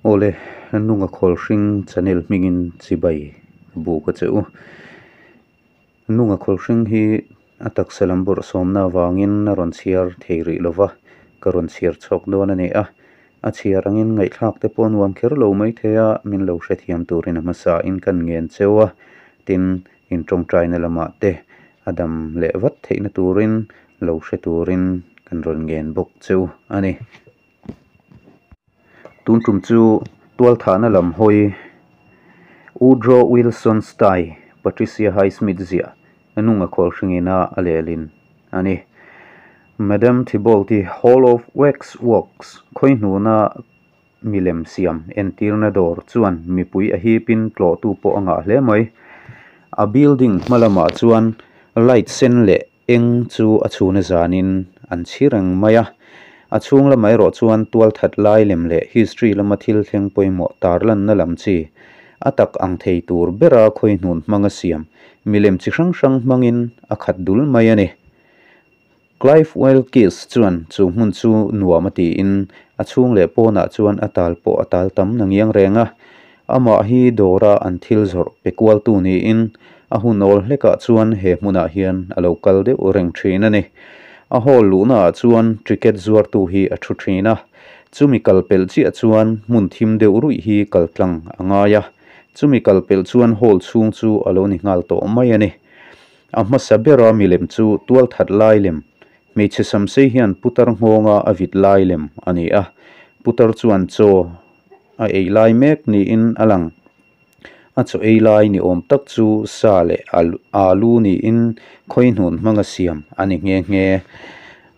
Awle, Nunga Khawlhring channel hmingin chibai buk a che u. Nunga Khawlhring hi a taksa lam bawrhsawmna avangin a rawn chhiar thei rih lova, ka rawn chhiar chhawk dawn a ni a. A chhiar angin ngaihthlak te pawh nuam kher lo mai thei a, min lo hrethiam turin a hmasa in kan ngen cheu a. Tin, in tawngtaina lamah te a dam leh vat theihna turin lo hre turin kan rawn ngen bawk cheu a ni. Tun tum chu tualthahna lam hawi Woodrow Wilson Style Patricia Highsmith ziah nunga khawlhring ina a lehlin a ni. Madam Thibault-i Hall of Wax Works khawihnuna milem siam entirna dawr chuan mipui a hipin tlawhtu pawh a ngah hle mai. A building hma lamah chuan light sen leh Eng chu a chhuna zanin an chhi reng mai a, a chhung lamah erawh chuan tualthat lai lem leh history lama thil thleng pawimawh tarlanna lam chi a tak ang thei tur bera khawihnun hmanga siam milem chi hrang hrang hmangin a khat dul mai a ni. Clive Wilkes chuan chu hmun chu nuam a tiin a chhung leh pawnah chuan a tal pawh a tal tam na ngiang reng a, Amah hi dawra an thil zawrh pe kualtu niin a hun awl hlekah chuan he hmunah hian a lo kal deuh reng thin a ni. A hall luhnaah chuan ticket zuartu hi a thu thin a, chumi kal pelh chiah chuan hmun thim deuh ruih hi kal tlang a ngai a, chumi kal pelh chuan hall chhung chu a lo ni nghal tawh mai a ni. A hmasa bera milem chu tualthat lai lem, hmeichhe samsei hian putar nghawnga a vit lai lem a ni a, putar chuan chaw A ei lai mek niin a lang. A chaw ei lai ni awm tak chu sa leh alu niin khawihnun hmanga siam a ni nghe nghe.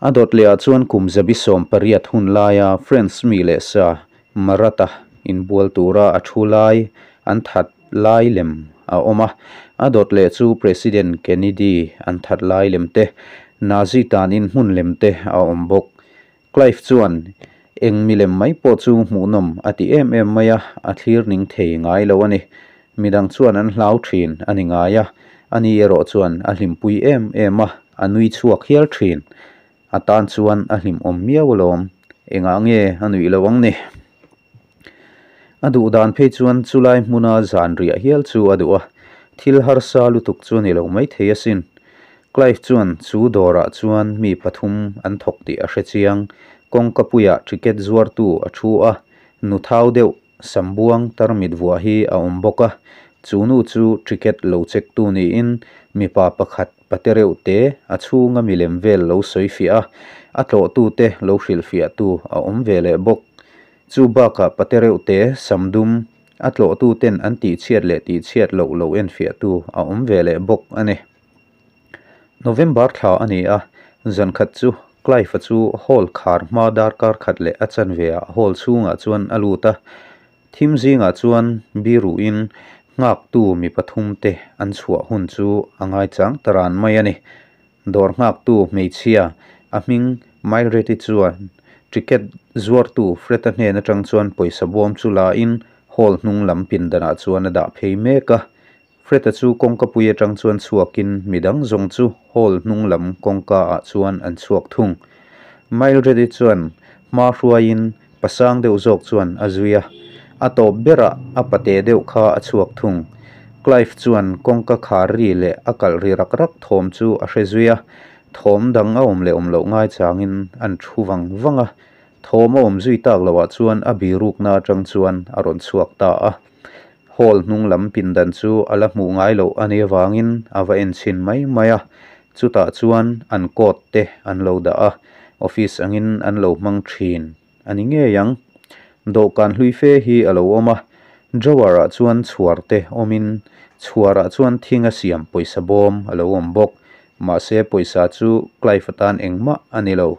A dawt leh ah chuan kum zabi 18 hun laia French mi leh sa Marat-a inbual tura a thu lai an that lai lem a awm a. A dawt leh chu President Kennedy an that lai lem te, Nazi tanin hmun lem te a awm bawk. Clive chuan eng milem mai pawh chu hmuhnawm a ti em em mai a, a thlir ning thei ngai lo a ni. Midang chuan an hlau thin a ni ngai a, ani erawh chuan a hlimpui em em a, a nui chhuak hial thin. A tan chuan a hlimawm miau alawm, engah nge a nuih lo ang ni? A duh dan phei chuan chulai hmuna zan riah hial chu a duh a, thil harsa lutuk chu a ni lo maithei asin. Clive chuan chu dawrah chuan mi pathum an thawk tih a hre chiang. Kawngka puiah ticket zuartu a thu a, nu thau deuh sambuang tarmit vuah hi a awm bawk a. Chu nu chu ticket lo check tu niin mipa pakhat pate reuh te a chhunga milem vel lo sawi fiah a, a tlawhtute lo hrilhfiahtu a awm ve leh bawk. Chu bakah pate reuh te, sam dum, a tlawhtu ten an tihchhiat leh tihchhiat loh lo enfiahtu a awm ve leh bawk a ni. November thla a ni a, zan khat chu Clive-a chu hall khar hma darkar khat leh a chanve ah hall chhungah chuan a lut a, thim zingah chuan biruhin nghaktu mi pathum te an chhuah hun chu a ngaichang ta ran mai a ni. Dawr nghaktu hmeichhia a hming Mildred-i chuan ticket zuartu Fred-a hnen atang chuan pawisa bawm chu la in hall hnung lam pindanah chuan a dah phei mek a. Fred-a chu kawngka pui atang chuan chhuakin midang zawng chu hall hnung lam kawngka ah chuan an chhuak thung. Mildred-i chuan hma hruaiin Pasang deuh zawk chuan a zui a, a tawp berah a pate deuh kha a chhuak thung. Clive chuan kawngka khar ri leh a kalh ri rak rak thawm chu a hre zui a, thawm dang a awm leh awm loh ngai changin an thu vang vang a, thawm a awm zui tak loh ah chuan a birukna atang chuan a rawn chhuak ta a. Hall hnung lam pindan chu a la hmuh ngai loh a nih avangin a va en chhin mai mai a, chutah chuan an coat te an lo dah a, office angin an lo hmang thin a ni ngei ang. Dawhkan hlui fe hi a lo awm a, drawer ah chuan chhuar te awmin chhuar ah chuan thing a siam pawisa bawm a lo awm bawk, mahse pawisa chu Clive atan engmah a ni lo.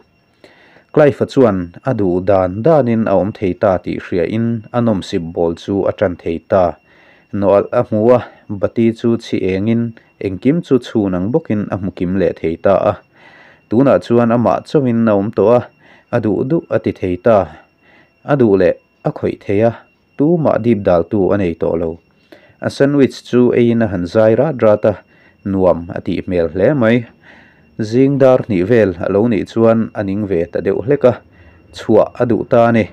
Clive-a chuan a duh dan danin a awm thei ta tih hriain a nawmsip bawl chu a tan thei ta. Nawalh a hmu a, bati chu chhi engin engkim chu chhun ang bawkin a hmu kim leh thei ta a. Tunah chuan amah chauhin a awm tawh a, a duh duh a ti thei ta. A duh leh a khawih thei a, Tumah dip daltu a nei tawh lo. A sandwich chu eiin a han zai rat rat a, nuam a tih hmel hle mai. Zing dar hnih vel a lo nih chuan a ning ve ta deuh hlek a, chhuah a duh ta a ni.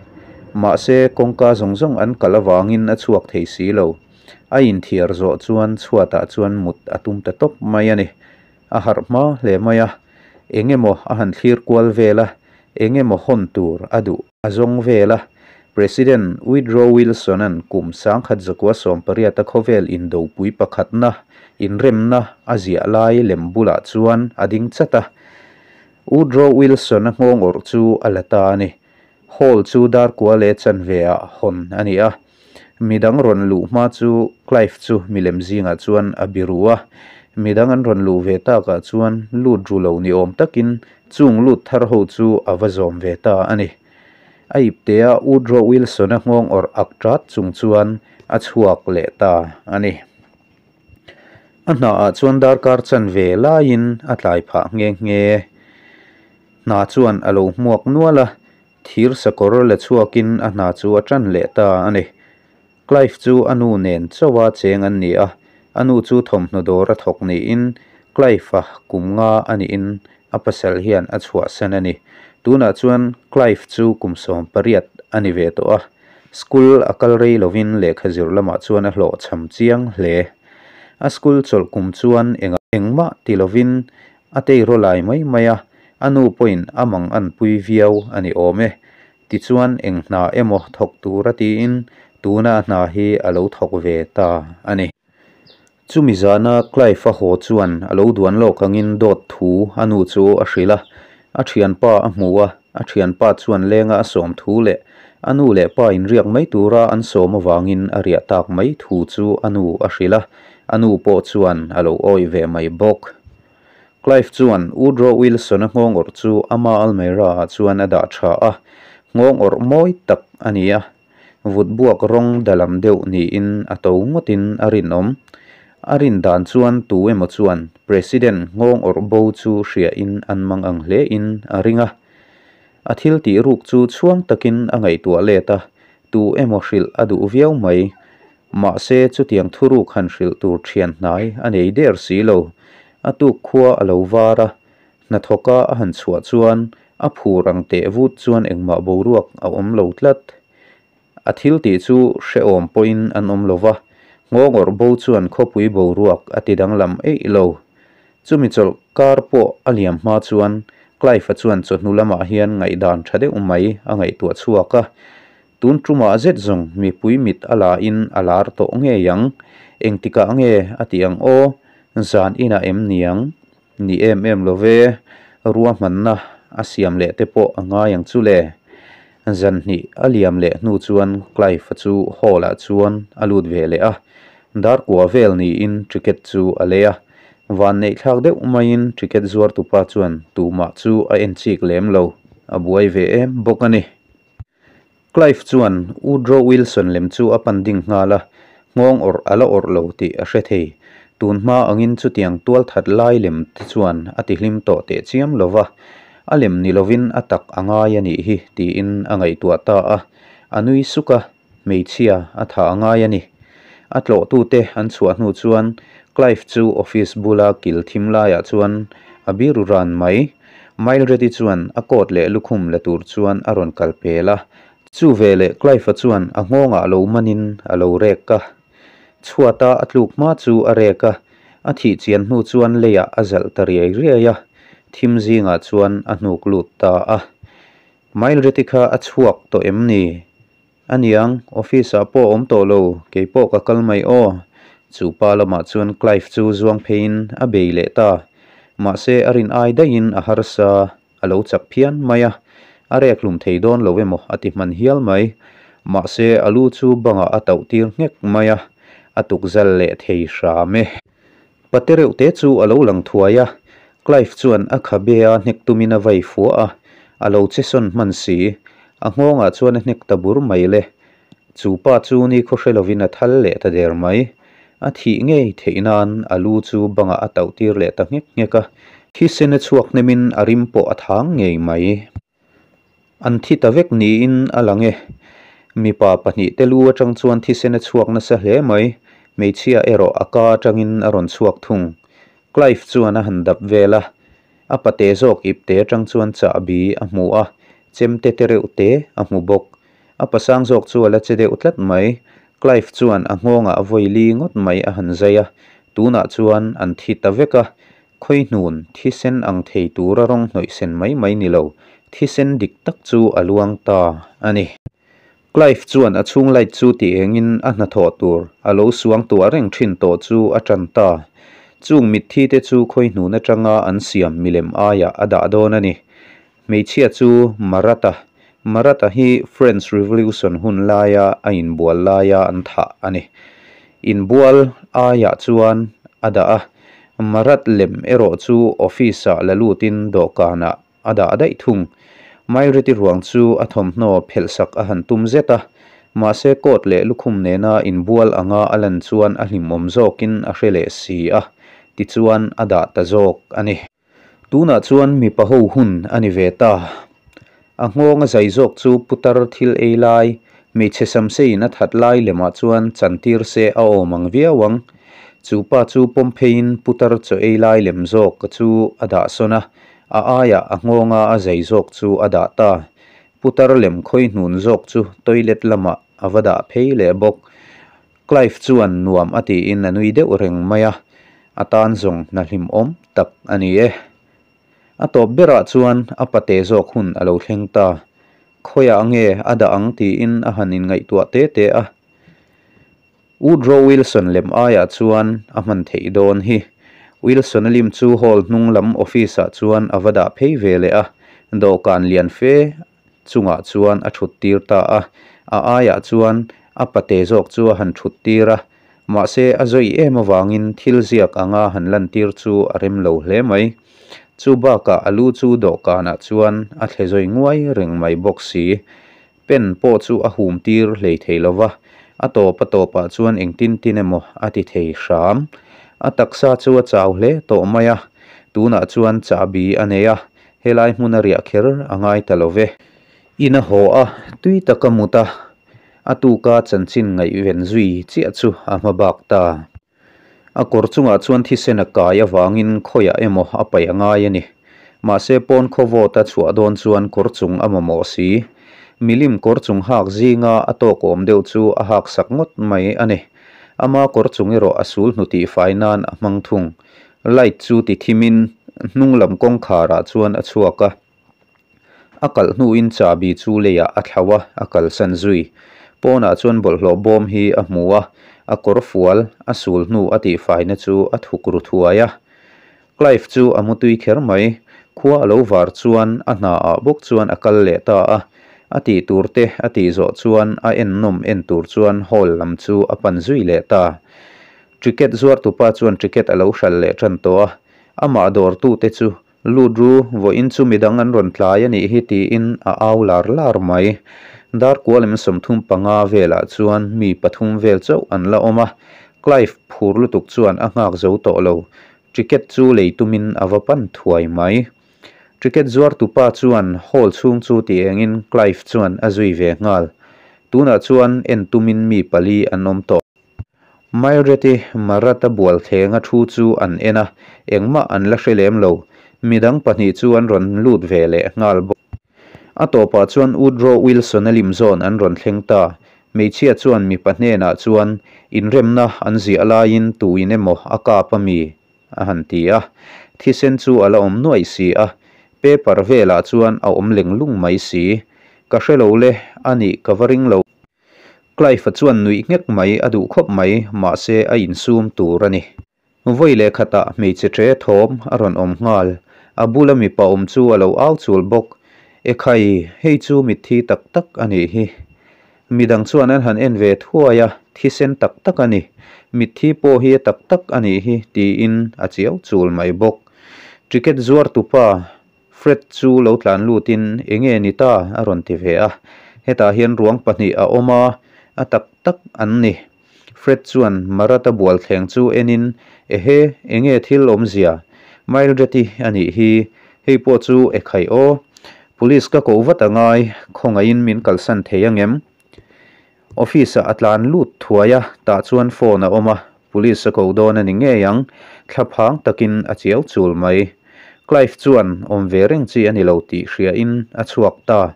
Mahse, kawngka zawng zawng an kalh avangin a chhuak thei si lo. A inthiar zawh chuan chhuatah chuan mut a tum ta tawp mai a ni. A harh hma hle mai a, eng emaw a han thlir kual vel a, eng emaw hawn tur a duh a zawng vel a. President Woodrow Wilson-a'n kum 1918 a khawvel indopui pakhatna inremna a ziah lai lem bulah chuan a ding chat a. Woodrow Wilson-a nghawng awrh chu a la ta a ni. Hall chu darkua leh chanve ah hawn a ni a, midang rawn luh hma chu Clive chu milem zingah chuan a biru a, midang an rawn luh ve takah chuan lut ru lo ni awm takin chung lut thar ho chu a va zawm ve ta a ni. A iptea Woodrow Wilson-a nghawng awrh ak tat chung chuan a chhuak leh ta a ni. A hna ah chuan darkar chanve laiin a tlai phah nghe nghe. Hna chuan a lo hmuak nual a, thir sakawr la chhuakin a hna chu a ṭan leh ta a ni. Clive chu a nu nen chauha cheng an ni a, a nu chu thawmhnaw dawr a thawk niin Clive-a kum nga a nihin a pasal hian a chhuahsan a ni. Tunah chuan Clive chu kum 18 a ni ve tawh a, school a kal rei lovin lehkha zir lamah chuan a hlawhchham chiang hle. A school chawlh kum chuan engmah ti lovin A teiraw lai mai mai a, a nu pawhin a mang an pui viau a ni awm e. Tichuan eng hna emaw thawk tur a tiin tuna a hna hi a lo thawk ve ta a ni. Chumi zana Clive-a haw chuan a lo duan lawk angin dawt thu a nu chu a hrilh a, a thianpa a hmu a, a thianpa chuan lenga a sawm thu leh a nu leh pa inriak mai tura an sawm avangin a riah tak mai thu chu a nu a hrilh a, a nu pawh chuan a lo awih ve mai bawk. Clive chuan Woodrow Wilson-a nghawng awrh chu ama almirah ah chuan a dah tha a, nghawng awrh mawi tak a ni a, vut buak rawng dalam deuh niin a to ngawtin a rinawm. A rin dan chuan tu emaw chuan President nghawng awrh bo chu hriain an mang ang hlein a ring a. A thil tih ruk chu chhuang takin a ngaihtuah let a, tu emaw hrilh a duh viau mai. Mahse, chutiang thuruk han hrilh tur thian hnai a nei der si lo. A tuk khua a lo var a, hnathawka a han chhuah chuan a phur ang teh vut chuan engmah boruak a awm lo tlat. A thil tih chu hrehawm pawhin an awm lo va, nghawngawrh bo chuan khawpui boruak a ti danglam eih lo. Chumi chawlh kar pawh a liam hma chuan Clive-a chuan chawhnu lamah hian ngaihdan tha deuh mai a ngaihtuah chhuak a, Tun tumah zet zawng mipui mit a la in a lar tawh ngei ang. Engtikah nge a tih ang aw? Zan inah em niang? Ni em em lo ve, ruahmanna a siam leh te pawh a ngai ang chu le. Zan hnih a liam leh hnu chuan Clive-a chu hall ah chuan a lut ve leh a. Darkua vel niin ticket chu a lei a. Vanneih thlak deuh maiin ticket zuartupa chuan tumah chu a en chik lem lo. A buai ve em bawk a ni. Clive chuan Woodrow Wilson lem chu a pan ding nghal a, nghawng awrh a la awrh lo tih a hre thei. Tun hma angin chutiang tualthat lai lem te chuan a tihlim tawh teh chiam lo va, a lem ni lovin a tak a ngai a nih hi tiin a ngaihtuah ta a. A nui suk a, hmeichhia a tha a ngai a ni. A tlawhtute an chhuah hnu chuan Clive chu office bula kil thim laiah chuan a biru ran mai. Mildred-i chuan a coat leh lukhum la tur chuan a rawn kal pel a. Chu veleh Clive-a chuan a nghawngah lo manin a lo rek a. Chhuata a tluk hma chu a rek a, a thih chian hnu chuan leiah a zalh ta riai riai a, thim zingah chuan a hnuk lut ta a. Mildred-i kha a chhuak tawh em ni? Aniang, office ah pawh awm tawh lo, kei pawh ka kal mai aw. Chu pa lamah chuan Clive chu zuang pheiin a bei leh ta. Mahse a rin ai daihin a harsa a lo chak phian mai a, a rek hlum thei dawn lo emaw a ti hman hial mai. Mahse a lu chu bangah a tauh tir nghek mai a, a tukzal leh thei hram e. Pate reuh te chu a lo lang thuai a, Clive chuan a khabe a hnek tumin a vai fuah a, a lo che sawn hman si. A nghawngah chuan a hnek ta bur mai le. Chu pa chu ni khaw hre lovin a thal leh ta der mai. A thih ngei theih nan a lu chu bangah a tauh tir leh ta nghek nghek a, thisen a chhuak hnemin a rim pawh a thang ngei mai. An thi ta vek niin a lang e. Mipa pahnihte lu atang chuan thisen a chhuak nasa hle mai, hmeichhia erawh a ka atangin a rawn chhuak thung. Clive chuan a han dap vel a, a pate zawk ipte atang chuan chahbi a hmu a, chemte te reuh te a hmu bawk. A pasang zawk chu a la che deuh tlat mai. Clive chuan a nghawngah vawi li ngawt mai a han zai a, tunah chuan an thi ta vek a. Khawihnun, thisen ang thei tura rawng hnawih sen mai mai ni lo, thisen dik tak chu a luang ta a ni. Clive chuan a chhung light chu ti engin a hnathawh tur a lo suangtuah reng thin tawh chu a tan ta. Chung mitthi te chu khawihnun atanga an siam milem aiah a dah dawn a ni. Hmeichhia chu Marat-a. Marat-a hi French Revolution hun laia a inbual laia an thah a ni. Inbual aiah chuan a dah a. Marat lem erawh chu office-ah la lutin dawhkanah A dah daih thung. Maireti ruang chu a thawmhnaw phelhsak a han tum zet a, mahse coat leh lukhum nena inbual anga a lan chuan a hlimawm zawkin a hre leh si a, tichuan a dah ta zawk a ni. Tunah chuan mipa ho hun a ni ve ta. A nghawng a zai zawk chu putar thil ei lai, hmeichhe samseiin a that lai lemah chuan chantir se a awm ang viau ang. Chu pa chu pawm pheiin putar chaw ei lai lem zawk chu a dah sawn a, A aiah a nghawnga a zai zawk chu a dah ta. Putar lem khawi hnun zawk chu toilet lamah a va dah phei leh bawk. Clive chuan nuam a tiin a nui deuh reng mai a, a tan zawng hna hlimawm tak a ni e. A tawp berah chuan a pate zawk hun a lo thleng ta. Khawiah nge a dah ang tiin a han inngaihtuah te te a. Woodrow Wilson lem aiah chuan a hman theih dawn hi. Wilson-a lim chu hall hnung lam office-ah chuan a va dah phei ve leh a, dawhkan lian fe chungah chuan a thut tir ta a. A aiah chuan a pate zawk chu a han thut tir a, mahse a zawi em avangin thil ziak anga han lantir chu a rem lo hle mai. Chu bakah a lu chu dawhkanah chuan a thle zawi nguai reng mai bawk si. Pen pawh chu a hum tir hlei thei lo va, a tawp a tawpah chuan engtin tin emaw a ti thei hram. A taksa chu a chau hle tawh mai a, tunah chuan chahbi a nei a, helai hmun a riah kher a ngai ta lo ve. In a haw a, tui taka mut a, a tuka chanchin ngaihven zui chiah chu a hma bak ta. A kawr chungah chuan thisen a kai avangin khawiah emaw a paih a ngai a ni. Mahse pawn khaw vawt a chhuah dawn chuan kawr chung a mamawh si. Milim kawr chung hak zinga a tawk awm deuh chu a hak sak ngawt mai a ni. Ama kawr chung erawh a sul hnu tihfai nan a hmang thung. Light chu ti thimin hnung lam kawngkharah chuan a chhuak a. A kalh hnuin chahbi chu leiah a thlauh a, a kalsan zui. Pawnah chuan bawlhhlawh bawm hi a hmu a, a kawr fual, a sul hnu a tihfaina chu a thuk ru thuai a. Clive chu a mutui kher mai. Khua a lo var chuan a hna ah bawk chuan a kal leh ta a. A tih tur te a tih zawh chuan a ennawm en tur chuan hall lam chu a pan zui leh ta. Ticket zuartupa chuan ticket a lo hral leh tan tawh a, amah dawrtute chu Lut ru, vawiin chu midang an rawn tlai a nih hi tiin a au lar lar mai. Darkualem 35 velah chuan mi pathum vel chauh an la awm a, Clive phur lutuk chuan a nghak zo tawh lo. Ticket chu lei tumin a va pan thuai mai. Ticket zuartupa chuan hall chhung chu ti engin Clive chuan a zui ve nghal. Tunah chuan en tumin mi pali an awm tawh. Maireti Marat-a bualthlenga thu chu an en a, engmah an la hre lem lo. Midang pahnih chu an rawn lut ve leh nghal bawk. A tawpah chuan Woodrow Wilson-a lim zawn an rawn thleng ta. Hmeichhia chuan mipa hnenah chuan, Inremna an ziah laiin tuin emaw a kap a mi? a han ti a. Thisen chu a la awm nuaih si a, paper velah chuan a awm leng lung mai si. Ka hre lo le, a nih ka va ring lo. Clive-a chuan nuih nghek mai a duh khawp mai, mahse a insum tur a ni. Vawi leh khatah hmeichhe ṭe thawm a rawn awm nghal, a bula mipa awm chu a lo au chul bawk. Ekhai, hei chu mitthi tak tak a nih hi. Midang chuan an han en ve thuai a, thisen tak tak a ni, mitthi pawh hi a tak tak a nih hi tiin a chiau chul mai bawk. Ticket zuartupa Fred chu lo tlan lutin enge ni ta a rawn ti ve a, hetah hian ruang pahnih a awm a, a tak tak an ni. Fred chuan Marat-a bualthleng chu enin, Ehe, enge thil awmzia? Mildred-i a nih hi, hei pawh chu ekhaih aw. Police ka koh vat a ngai, khawngaihin min kalsan thei angem? Office-ah a tlan lut thuai a, tah chuan phone a awm a, police a ko dawn a ni ngei ang, thlaphang takin a chiau chul mai. Clive chuan awm ve reng chi a ni lo tih hriain a chhuak ta.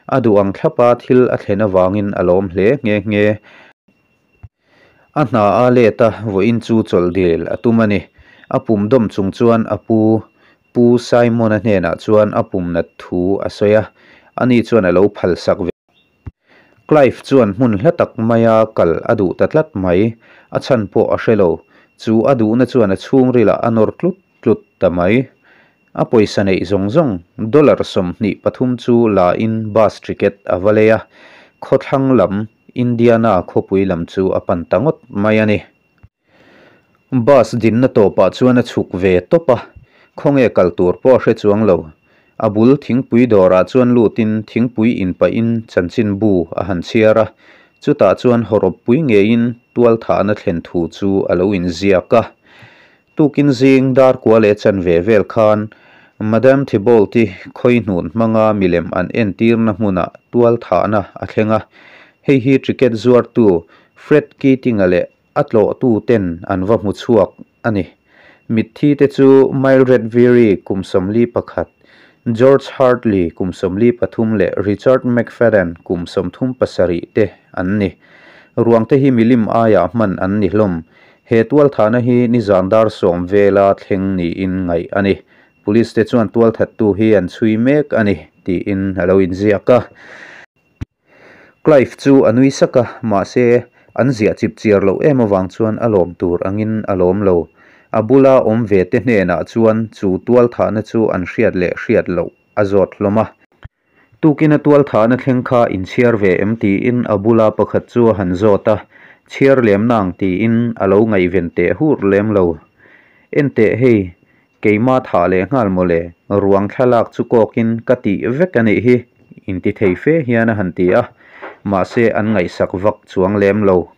A duh ang thlapa thil a thlen avangin a lawm hle nghe nghe. A hna a let a, vawiin chu chawlh dil a tum a ni. A pum dawm chung chuan a pu, Pu Simon-a hnenah chuan a pum nat thu a sawi a, ani chuan a lo phalsak ve. Clive chuan hmun hla tak maia kal a duh ta tlat mai, a chhan pawh a hre lo. Chu a duhna chuan a chhungrilah a nawr tlut tlut ta mai. A pawisa neih zawng zawng dollar 23 chu la in bus ticket a va lei a, khawthlang lam Indiana khawpui lam chu a pan ta ngawt mai a ni. Bus dinna tawpah chuan a chhuk ve tawp a, khawnge kal tur pawh a hre chuang lo. A bul thingpui dawrah chuan lutin thingpui inpahin chanchinbu a han chhiar a, chutah chuan hawrawppui ngeiin tualthahna thlen thu chu a lo inziak a. Tukin zing dar kua leh chanve vel khan Madame Thibault-i khawihnun hmanga milem an entirna hmunah tualthahna a thleng a, hei hi ticket zuartu Fred Keating-a leh a tlawhtuten an va hmu chhuak a ni. Mitthi te chu Mildred Veary kum 41, George Hartley kum 43 leh Richard McFadden kum 37 te an ni. Ruang te hi milim aiah hman an ni hlawm. He tualthahna hi nizan dar 10 vela thleng niin ngaih a ni. Police te chuan tualthattu hi an chhui mek a ni tiin a lo inziak a. Clive chu a nui sak a, mahse, an ziah chip chiar loh em avang chuan a lawm tur angin a lawm lo. A bula awm ve te hnenah chuan chu tualthahna chu an hriat leh hriat loh a zawt hlawm a. Tukina tualthahna thleng kha inchhiar ve em tiin a bula pakhat chu a han zawt a, chhiar lem nang tiin a lo ngaihven teh hur lem lo. Enteh hei, Keimah thah leh nghal mawle, ruang thlalak chu kawkin ka tih vek a nih hi, inti thei fe hian a han ti a, mahse an ngaihsak vak chuang lem lo.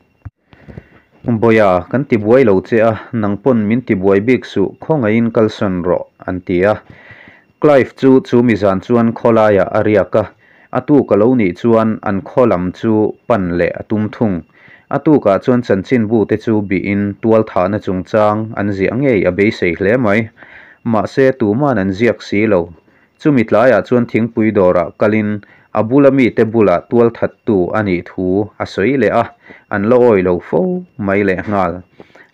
Bawia, kan ti buai lo che a, nang pawn min ti buai bik suh, khawngaihin kalsawn rawh, an ti a. Clive chu chu mizan chuan khawlaiah a riak a, A tuk a lo nih chuan an khaw lam chu pan leh a tum thung. A tukah chuan chanchinbu te chu bihin tualthahna chungchang an ziah ngei a beisei hle mai. Mahse tuman an ziak si lo. Chumi tlaiah chuan thingpui dawrah kalin a bula mite bulah tualthattu a nih thu a sawi leh a, an la awi lo fo mai lehnghal.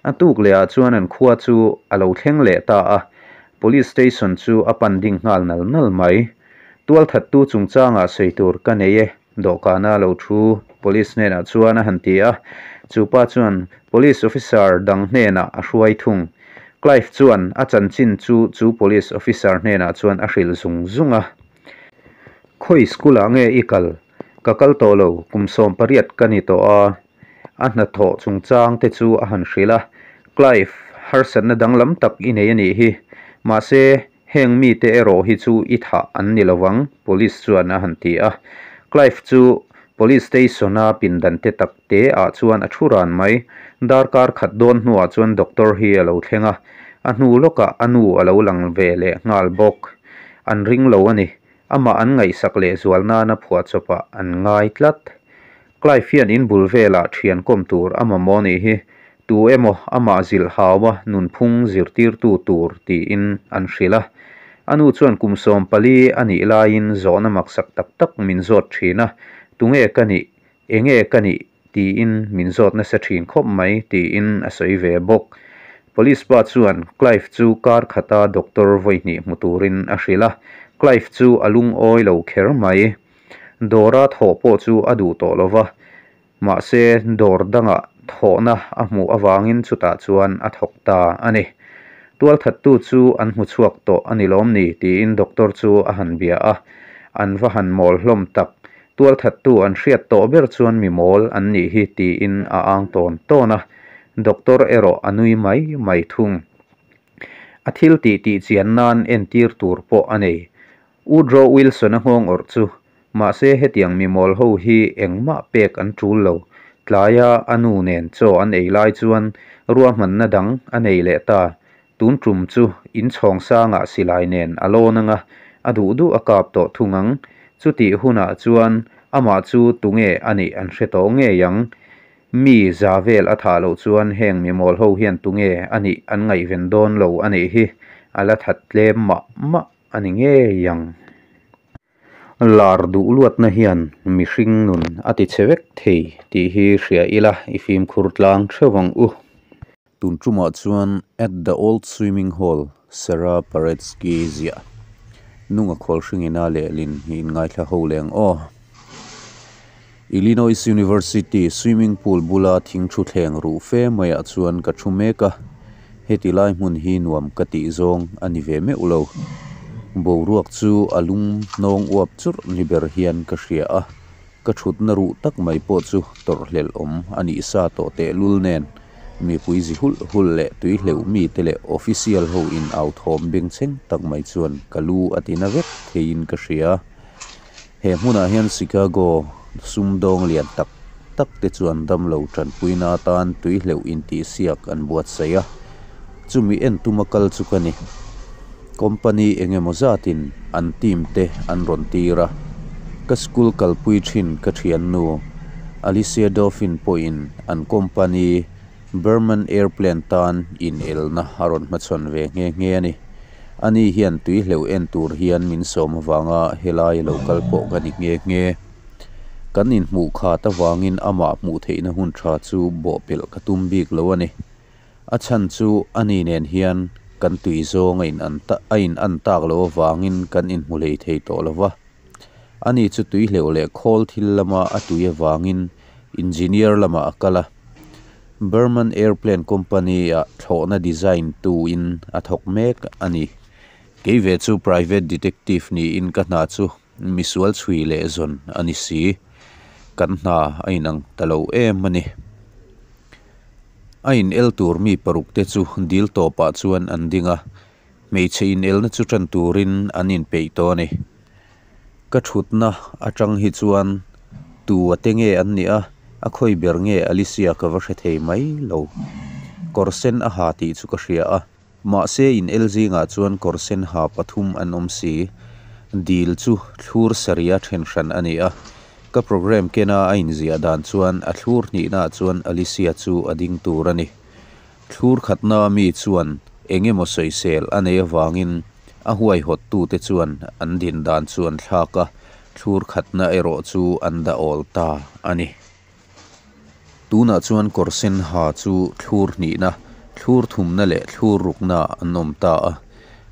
A tuk lehah chuan an khua chu a lo thleng leh ta a, Police station chu a pan ding nghal nal nal mai. Tualthattu chungchangah sawi tur ka nei e, dawhkana lo thu Police hnenah chuan a han ti a, chu pa chuan Police officer dang hnenah a hruai thung. Clive chuan a chanchin chu chu Police officer hnenah chuan a hrilh zung zung a. Khawi school ah nge i kal? Ka kal tawh lo, kum 18 ka ni tawh a. A hnathawh chungchang te chu a han hrilh a, Clive, harsatna danglam tak i nei a nih hi. Mahse, Heng mite erawh hi chu i thah an ni lovang, Police chuan a han ti a. Clive chu Police Station-a pindan te tak te ah chuan a thu ran mai. Darkar khat dawn hnuah chuan Doctor hi a lo thleng a, a hnu lawkah a nu a lo lang ve leh nghal bawk. An ring lo a ni. Amah an ngaihsak leh zual nana phuahchawpah an ngai tlat. Clive hian in bul velah thian kawm tur a mamawh nih hi, tu emaw amah zilh haua nunphung zirtirtu tur tiin an hrilh a. A nu chuan kum 14 a nih laiin zawhna maksak tak tak min zawt thin a, tunge ka nih, enge ka nih tiin min zawt nasa thin khawp mai tiin a sawi ve bawk. Police pa chuan Clive chu kar khata doctor vawihnih hmu turin a hrilh a, Clive chu a lungawi lo kher mai. Dawra thawh pawh chu a duh tawh lo va, mahse dawr dangah thawhna a hmuh avangin chutah chuan a thawk ta a ni. Tualthattu chu an hmu chhuak tawh a ni lawm ni tiin doctor chu a han bia a, an va han mawl hlawm tak. Tualthattu an hriat tawh ber chuan mi mawl an nih hi tiin a ang tawn tawn a, doctor erawh a nui mai mai thung. A thil tih tih chian nan entir tur pawh a nei. Woodrow Wilson-a nghawng awrh chu, mahse hetiang mi mawl ho hi engmah pek an tul lo. Tlaia a nu nen chaw an ei lai chuan ruahmanna dang a nei leh ta. Tun tum chu inchhawng sangah silai nen a lawn anga, a duh duh a kap tawh thung ang. Chutih hunah chuan amah chu tunge a nih an hre tawh ngei ang. Mi za vel a thah loh chuan heng mi mawl ho hian tunge a nih an ngaihven dawn lo a nih hi, a la that tlem mah mah. A ni ngei ang. Lar duh luatna hian mihring nun a ti chhe vek thei tih hi hria ila i fimkhur tlang theuh ang u. Tun tumah chuan At the Old Swimming Hall, Sarah Paretsky ziah Nunga Khawlhringina lehlin hi inngaithla ho leh ang aw. Illinois University swimming pool bula thing thutthleng ruh fe maiah chuan ka thu mek a, heti lai hmun hi nuam ka tih zawng a ni ve meuh lo. Boruak chu a lum hnawng uap churh ni ber hian ka hria a, ka thutna ruh tak mai pawh chu tawrhhlelh awm a nih sa tawh tehlul nen mipui zi hulh hulh leh tui hleuh mite leh official ho in au thawm bengchheng tak mai chuan ka lu a tina vek theiin ka hria. He hmunah hian Chicago sumdawng lian tak tak te chuan damlo tanpuina atan tui hleuh intihsiak an buatsaih a, chumi en tuma kal chu ka ni. Company eng emaw zatin an team te an rawn tir a, ka school kalpui thin ka thiannu Alicia Dauphin pawhin an company Berman Airplane tan inelna a rawn hmachhawn ve nghe nghe a ni. Ani hian tui hleuh en tur hian min sawm avanga helai lo kal pawh ka ni nghe nghe. Kan inhmuh khat avangin amah hmuh theihna hun tha chu bawhpelh ka tum bik lo a ni. A chhan chu ani nen hian kan tui zawng a in a in an tak loh avangin kan inhmu hlei thei tawh lo va. Ani chu tui hleuh leh khawl thil lama a tui avangin engineer lamah a kal a. Berman Airplane Company-ah thlawhna design tuin a thawk mek a ni. Kei ve chu private detective niin ka hna chu misual chhui leh zawn a ni si. Kan hna a inang ta lo em a ni. A inel tur mi parukte chu dil tawpah chuan an ding a. Hmeichhe inelna chu tan turin an inpeih tawh a ni. Ka thutna atang hi chuan tu a te nge an nih a, a khawi ber nge Alicia ka va hre thei mai lo. Kawr sen a ha tih chu ka hria a, mahse inel zingah chuan kawr sen ha pathum an awm si. Dil chu thlur sarih a then hran a ni a, ka programme kena a inziah dan chuan a thlur hnihnaah chuan Alicia chu a ding tur a ni. Thlur khatna mi chuan eng emaw sawisel a nei avangin a huaihawttute chuan an din dan chu an thlak a, thlur khatna erawh chu an dah awl ta a ni. Tunah chuan kawr sen ha chu thlur hnihna, thlur thumna leh thlur rukna an awm ta a.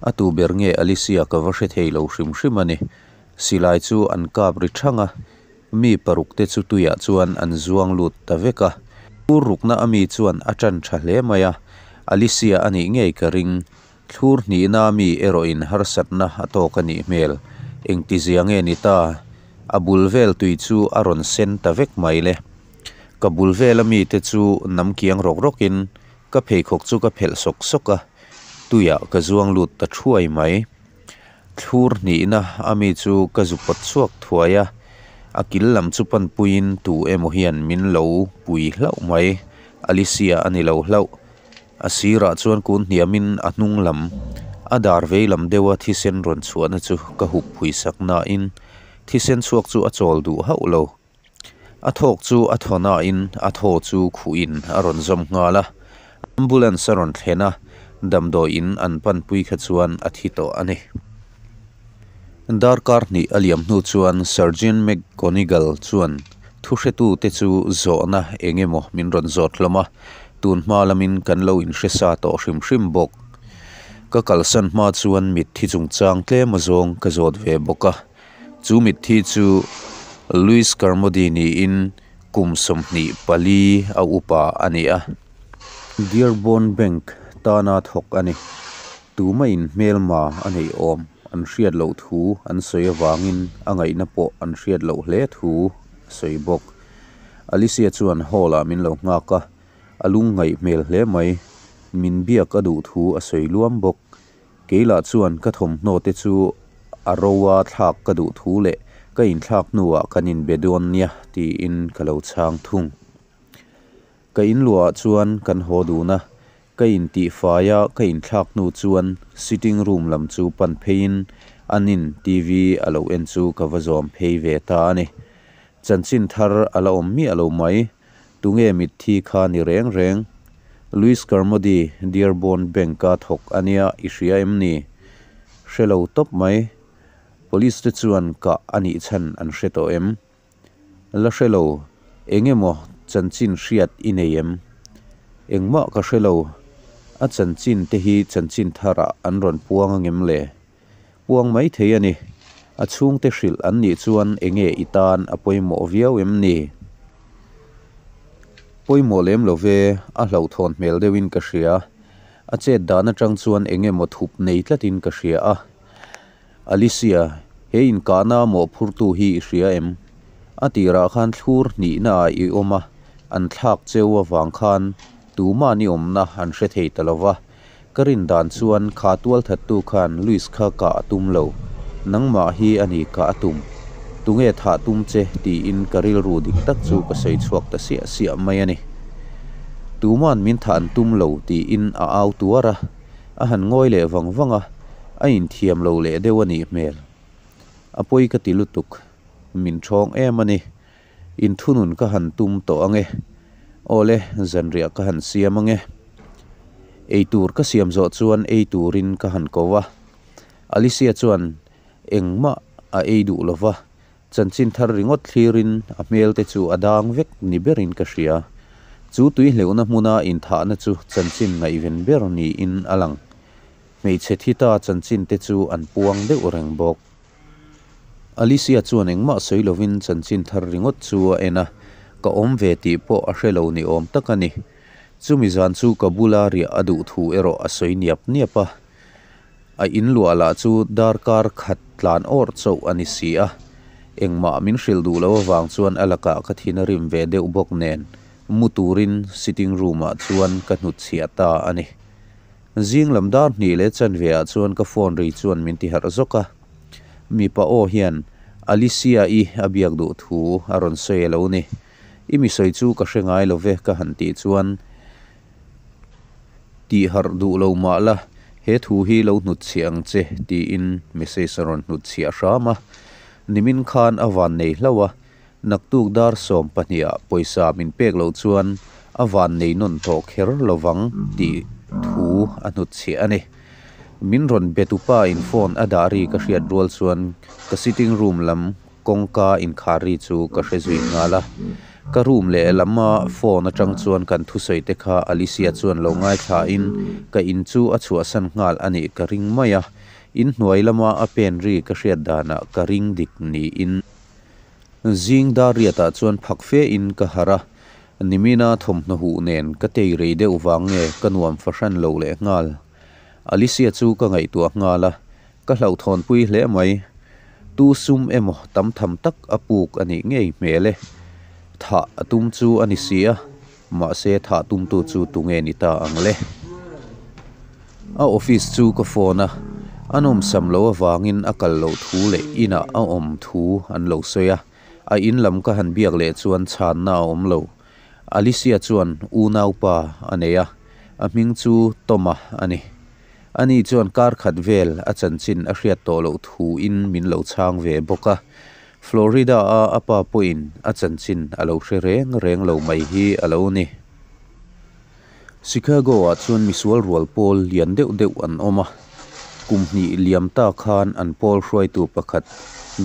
A tu ber nge Alicia ka va hre thei lo hrim hrim a ni. Silai chu an kap ri thang a, Mi parukte chu tuiah chuan an zuang lut ta vek a. Thlur rukna a mi chuan a ṭan ṭha hle mai a, Alicia a nih ngei ka ring. Thlur hnihna a mi erawhin harsatna a tawk a nih hmel. Engtizia nge ni ta? A bul vel tui chu a rawn sen ta vek mai le. Ka bul vel a mite chu nam kiang rawk rawkin ka pheikhawk chu ka phelh sawk sawk a, tuiah ka zuang lut ta thuai mai. Thlur hnihna a mi chu ka zu pawt chhuak thuai a, a kil lam chu panpuiin tu emaw hian min lo pui hlauh mai, Alicia a ni lo hlauh. A sirah chuan kun hniamin a hnung lam, a dar vei lam deuha thisen rawn chhuahna chu ka hup phui sak nain thisen chhuak chu a chawl duh hauh lo. A thawk chu a thaw nain a thaw chu khuhin a rawn zawm nghal a, ambulance a rawn thlen a, damdawi in an panpui kha chuan a thi tawh a ni. Darkar hnih a liam hnu chuan Sergeant McGonigal chuan thuhretute chu zawhna eng emaw min rawn zawt hlawm a, tun hma lamin kan lo inhre sa tawh hrim hrim bawk. Ka kalsan hma chuan mitthi chungchang tlem azawng ka zawt ve bawk a. Chu mitthi chu Louis Carmody niin kum 24 a upa a ni a. Dearborn Bank tana thawk a ni. Tumahin hmelma a neih awm an hriat loh thu an sawi avangin a ngaihna pawh an hriat loh hle thu a sawi bawk. Alicia chuan hall-ah min lo nghak a, a lungngaih hmel hle mai. Min biak a duh thu a sawi luam bawk. Keilah chuan ka thawmhnaw te chu a ro a thlak ka duh thu leh ka inthlak hnuah kan inbe dawn nia tiin ka lo chhang thung. Ka inluahah chuan kan haw dun a, ka intihfai a ka inthlak hnu chuan sitting room lam chu pan pheiin an in TV a lo en chu ka va zawm phei ve ta a ni. Chanchin thar a la awm miah lo mai. Tunge mitthi kha ni reng reng? Louis Carmody, Dearborn Bank-a thawk a nia i hria em ni? Hre lo tawp mai. Police te chuan kah a nih chhan an hre tawh em? La hre lo, eng emaw chanchin hriat i nei em? Engmah ka hre lo, a chanchin te hi chanchin tharah an rawn puang angem le? Puang mai thei a ni. A chhungte hrilh an nih chuan enge i tan a pawimawh viau em ni? Pawimawh lem lo ve, a hlauhthawn hmel deuhin ka hria. A chet dan atang chuan eng emaw thup nei tlatin ka hria a. Alicia, he inkahna mawhphurtu hi i hria em? A tirah khan thlur hnihna ah i awm a, an thlak cheu avang khan tuman i awmna an hre thei ta lo va. Ka rin dan chuan kha tualthattu khan Luis kha kah a tum lo. Nangmah hi a ni kah a tum. Tunge thah tum che tiin ka rilru dik tak chu ka sawi chhuak ta siah siah mai a ni. Tuman min thah an tum lo tiin a au tuar a, a han ngawi leh vang vang a, a inthiam lo leh deuh a nih hmel. A pawi ka ti lutuk. Min ṭhawng em a ni. Inthunun ka han tum tawh ang e. Awle, zanriah ka han siam ang e. Eitur ka siam zawh chuan ei turin ka han ko a. Alicia chuan engmah a ei duh lo va, chanchin thar ringawt thlirin a hmel te chu a dang vek ni berin ka hria. Chu tuihleuhna hmuna inthahna chu chanchin ngaihven ber niin a lang. Hmeichhe thi ta chanchin te chu an puang deuh reng bawk. Alicia chuan engmah sawi lovin chanchin thar ringawt chu a en a, ka awm ve tih pawh a hre lo ni awm tak a ni. Chumi zan chu ka bula riah a duh thu erawh a sawi niap niap a. A in luah lah chu darkar khat tlan awrh chauh a ni si a, engmah min hrilh duh loh avang chuan a lakah ka thin a rim ve deuh bawk nen mu turin sitting room ah chuan ka hnutchhiah ta a ni. Zing lam dar hnih leh chanve ah chuan ka phone ri chuan min ti harh zawk a. Mipa aw hian Alicia-i a biak duh thu a rawn sawi a lo ni. I mi sawi chu ka hre ngai lo ve ka han tih chuan tih harh duh lo mah la, he thu hi lo hnutchhiah ang che tiin message a rawn hnutchhiah hram a. Nimin khan a van nei hlauh a, Naktuk dar 12 ah pawisa min pek loh chuan a van nei nawn tawh kher lovang tih thu a hnutchhiah a ni. Min rawn be tupa in phone a dah ri ka hriat rual chuan ka sitting room lam kawngka inkhar ri chu ka hre zui nghal a. Ka room leh lama phone atang chuan kan thusawi te kha Alicia chuan lo ngaithla in ka in chu a chhuahsan nghal a nih ka ring mai a. Inhnuai lama a pen ri ka hriat danah ka ring dik niin. Zing dar riatah chuan phak fe in ka harh a, nimina thawmhnaw huh nen ka tei rei deuh vang nge ka nuam fahran lo leh nghal. Alicia chu ka ngaihtuah nghal a, ka hlauhthawnpui hle mai. Tu sum emaw tam tham tak a puk a nih ngei hmel e. Thah a tum chu a ni si a, mahse thah tumtu chu tunge ni ta ang le. A office chu ka phone a, a nawmsam loh avangin a kal loh thu leh inah a awm thu an lo sawi a, a in lam ka han biak leh chuan chhanna a awm lo. Alicia chuan unaupa a nei a, a hming chu Toma a ni. Ani chuan kar khat vel a chanchin a hriat tawh loh thuin min lo chhang ve bawk a, Florida-a a pa pawhin a chanchin a lo hre reng reng lo mai hi a lo ni. Chicago-ah chuan misual rual pawl lian deuh deuh an awm a, kum hnih liam ta khan an pawl hruaitu pakhat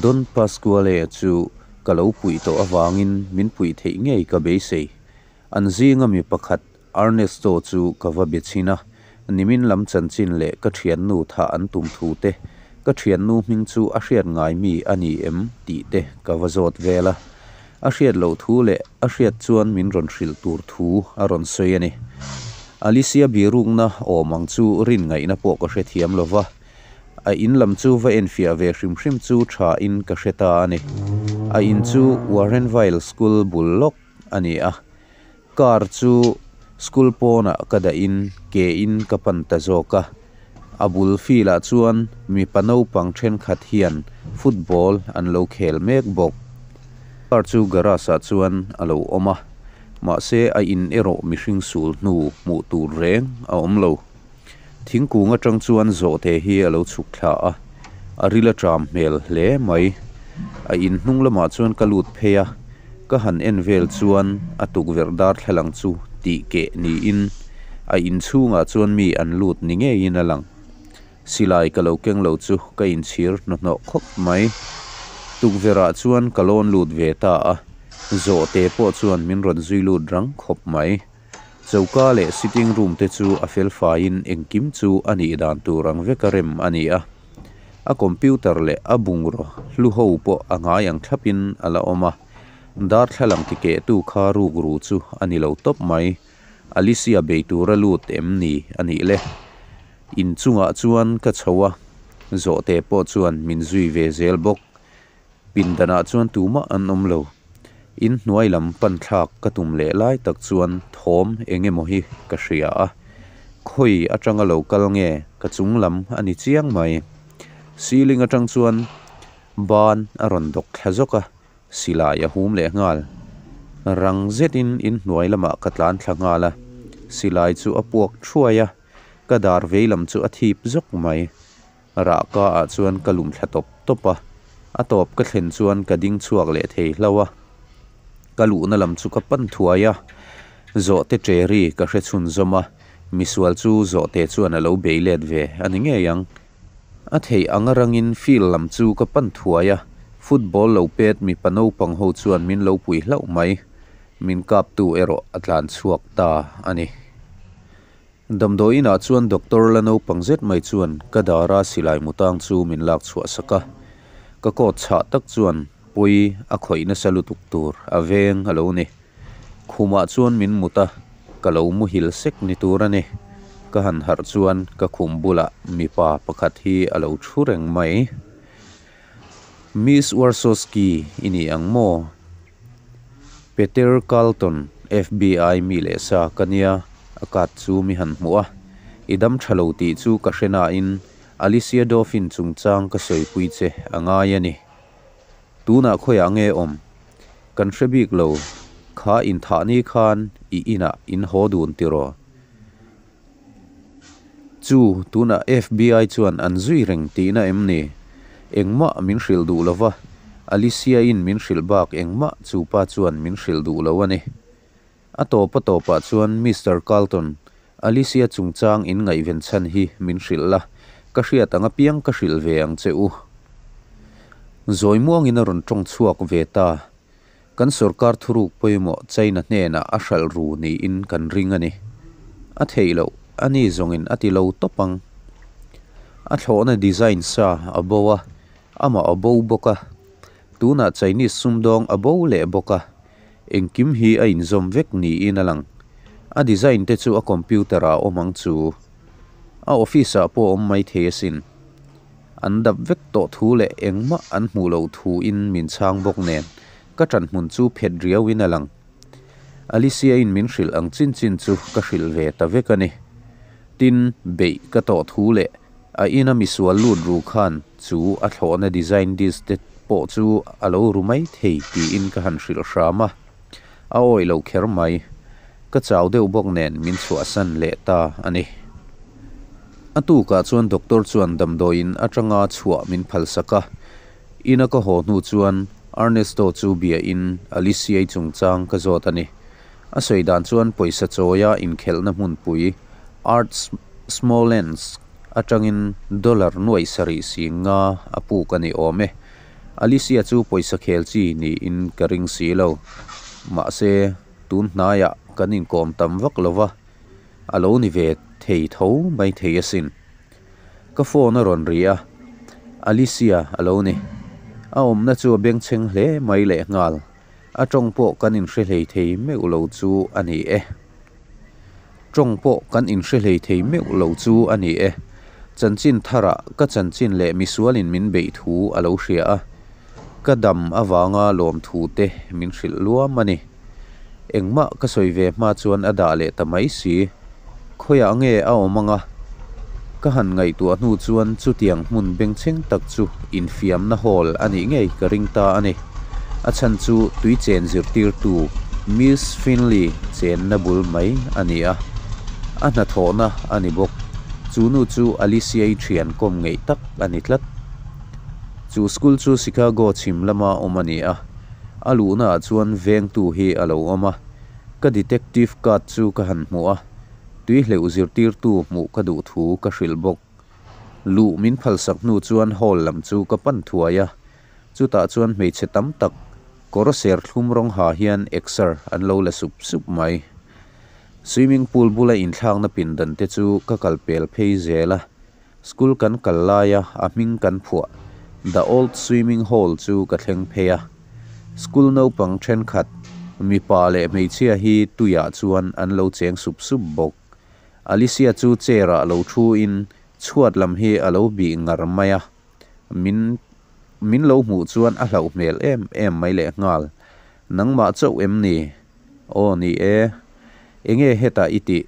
Don Pasquale chu ka lo puih tawh avangin min puih theih ngei ka beisei. An zinga mi pakhat Ernesto chu ka va be chhin a, nimin lam chanchin leh ka thiannu thah an tum thu te, ka thiannu hming chu a hriat ngai mi a ni em tih te ka va zawt vel a. A hriat loh thu leh a hriat chuan min rawn hrilh tur thu a rawn sawi a ni. Alicia birukna awm ang chu rin ngaihna pawh ka hrethiam lo va, a in lam chu va enfiah ve hrim hrim chu tha in ka hre ta a ni. A in chu Warrenville School bul lawk a ni a, Car chu school pawnah ka dahin ke in ka pan ta zawk a, a bul field ah chuan mipa naupang thenkhat hian football an lo khel mek bawk. Car chu garage ah chuan a lo awm a, mahse a in erawh mihring sul hnu hmuh tur reng a awm lo. Thingkung atang chuan zawhte hi a lo chhuk thla a, a ril a ṭam hmel hle mai. A in hnung lamah chuan ka lut phei a, ka han en vel chuan a tukverh darthlalang chu tih keh niin a in chhungah chuan mi an lut ni ngeiin a lang. Silai ka lo keng lo chu ka inchhir hnuhnawh khawp mai. Tukverhah chuan ka lawn lut ve ta a, zawhte pawh chuan min rawn zui lut rang khawp mai. Choka leh sitting room te chu a fel faiin engkim chu a nih dan tur ang veka rem a ni a. A computer leh a bungraw hlu ho pawh a ngai ang thlapin a la awm a. Darthlalang tikehtu kha rukru chu a ni lo tawp mai. Alicia bei tura lut em ni a nih le? In chungah chuan ka chho a, zawhte pawh chuan min zui ve zel bawk. Pindanah chuan tumah an awm lo. In hnuai lam pan thlak ka tum leh lai tak chuan thawm eng emaw hi ka hria a. Khawi atanga lo kal nge ka chung lam a ni chiang mai. Ceiling atang chuan ban a rawn dawk thla zawk a. Silai a hum leh nghal. Rang zetin in hnuai lamah ka tlan thla nghal a, silai chu a puak thuai a, ka dar vei lam chu a thip zawk mai. Rahka ah chuan ka lum thla tawp tawp a, a tawp ka thlen chuan ka ding chhuak leh thei hlauh a. Ka luhna lam chu ka pan thuai a, zawhte ṭe ri ka hre chhunzawm a, misual chu zawhte chuan a lo bei let ve a ni ngei ang. A theih ang arangin field lam chu ka pan thuai a, football lo pet mipa naupang ho chuan min lo pui hlauh mai. Min kaptu erawh a tlan chhuak ta a ni. Damdawi inah chuan doctor la naupang zet mai chuan ka dara silai mutang chu min lak chhuah sak a. Ka coat chhah tak chuan pawi a khawih nasa lutuk tur a veng a lo ni. Khumah chuan min mut a, ka lo muhil sek ni tur a ni. Ka han harh chuan ka khum bulah mipa pakhat hi a lo thu reng mai. Miss Warsawski i ni ang maw? Peter Carlton, FBI mi leh sa ka nia, a kat chu mi han hmuh a. I dam tha lo tih chu ka hre nain Alicia Dauphin chungchang ka sawipui che a ngai a ni. Tunah khawiah nge awm? Kan hre bik lo, kha inthah ni khan i inah in haw dun tiraw? Chu, tunah FBI chuan an zui reng tihna em ni? Engmah min hrilh duh lo va, Alicia-in min hrilh bak engmah chu pa chuan min hrilh duh lo a ni. A tawp a tawpah chuan Mister Carlton, Alicia chungchang in ngaihven chhan hi min hrilh la, ka hriat ang apiang ka hrilh ve ang che u. Zawi muangin a rawn tawng chhuak ve ta. Kan sorkar thuruk pawimawh China hnenah a hralh ru niin kan ring a ni. A theih loh, a ni zawngin a ti lo tawp ang. A thlawhna design sa a bo a, amah a bo bawk a. Tunah Chinese sumdawng a bo leh bawk a. Engkim hi a inzawm vek niin a lang. A design te chu a computer ah a awm ang chu. A office ah pawh a awm mai thei asin. An dap vek tawh thu leh engmah an hmuh loh thu in min chhang bawk nen ka ṭan hmun chu phet riau in a lang. Alicia in min hrilh ang chin chin chu ka hrilh ve ta vek a ni. Tin, beih ka tawh thu leh A ina misual lut ru khan chu a thlawhna design disc te pawh chu a lo ru mai thei tiin ka han hrilh hram a, a awih lo kher mai. Ka chau deuh bawk nen min chhuahsan leh ta a ni. A tukah chuan doctor chuan damdawiin atanga chhuah min phalsak a, ina ka haw hnu chuan Ernesto chu bia in Alicia-i chungchang ka zawt a ni. A sawi dan chuan pawisa chawia inkhelhna hmunpui Art Smolensk atangin dollar nuaih sarih sing nga a puk a ni awm e. Alicia chu pawisa khel chi niin ka ring si lo. Mahse, tun hnaiah kan inkawm tam vak lo va, a lo ni ve thei tho mai thei asin. Ka phone a rawn ri a, Alicia a lo ni. A awmna chu a bengchheng hle mai lehnghal. A tawng pawh kan inhre hlei thei meuh lo chu a ni e. Tawng pawh kan inhre hlei thei meuh lo chu a ni e. Chanchin tharah ka chanchin leh misualin min beih thu a lo hria a. Ka dam avanga lawmthu te min hrilh luam a ni. Engmah ka sawi ve hma chuan a dah leh ta mai si. Khawiah nge a awm anga? Ka han ngaihtuah hnu chuan chutiang hmun bengchheng tak chu infiamna hall a nih ngei ka ring ta a ni. A chhan chu tui chen zirtirtu Miss Finley chenna bul mai a ni a. A hnathawhna a ni bawk. Chu nu chu Alicia-i thian kawm ngeih tak a ni tlat. Chu school chu Chicago chhim lama awm a ni a. A luhnaah chuan vengtu hi a lo awm a. Ka detective card chu ka han hmuh a, tui hleuh zirtirtu hmuh ka duh thu ka hrilh bawk. Luh min phalsak hnu chuan hall lam chu ka pan thuai a, chutah chuan hmeichhe tam tak kawr serthlum rawng ha hian exer an lo la sup sup mai. Swimming pool bula inthlakna pindan te chu ka kal pel phei zel a, school kan kal laia a hming kan phuah The Old Swimming Hall chu ka thleng phei a. School naupang thenkhat mipa leh hmeichhia hi tuiah chuan an lo cheng sup sup bawk. Alicia chu chair ah lo thu in chhuat lam hi a lo bih ngar mai a, min min lo hmuh chuan a hlauh hmel em em mai leh nghal. Nangmah chauh em ni? Aw ni e. Enge hetah i tih?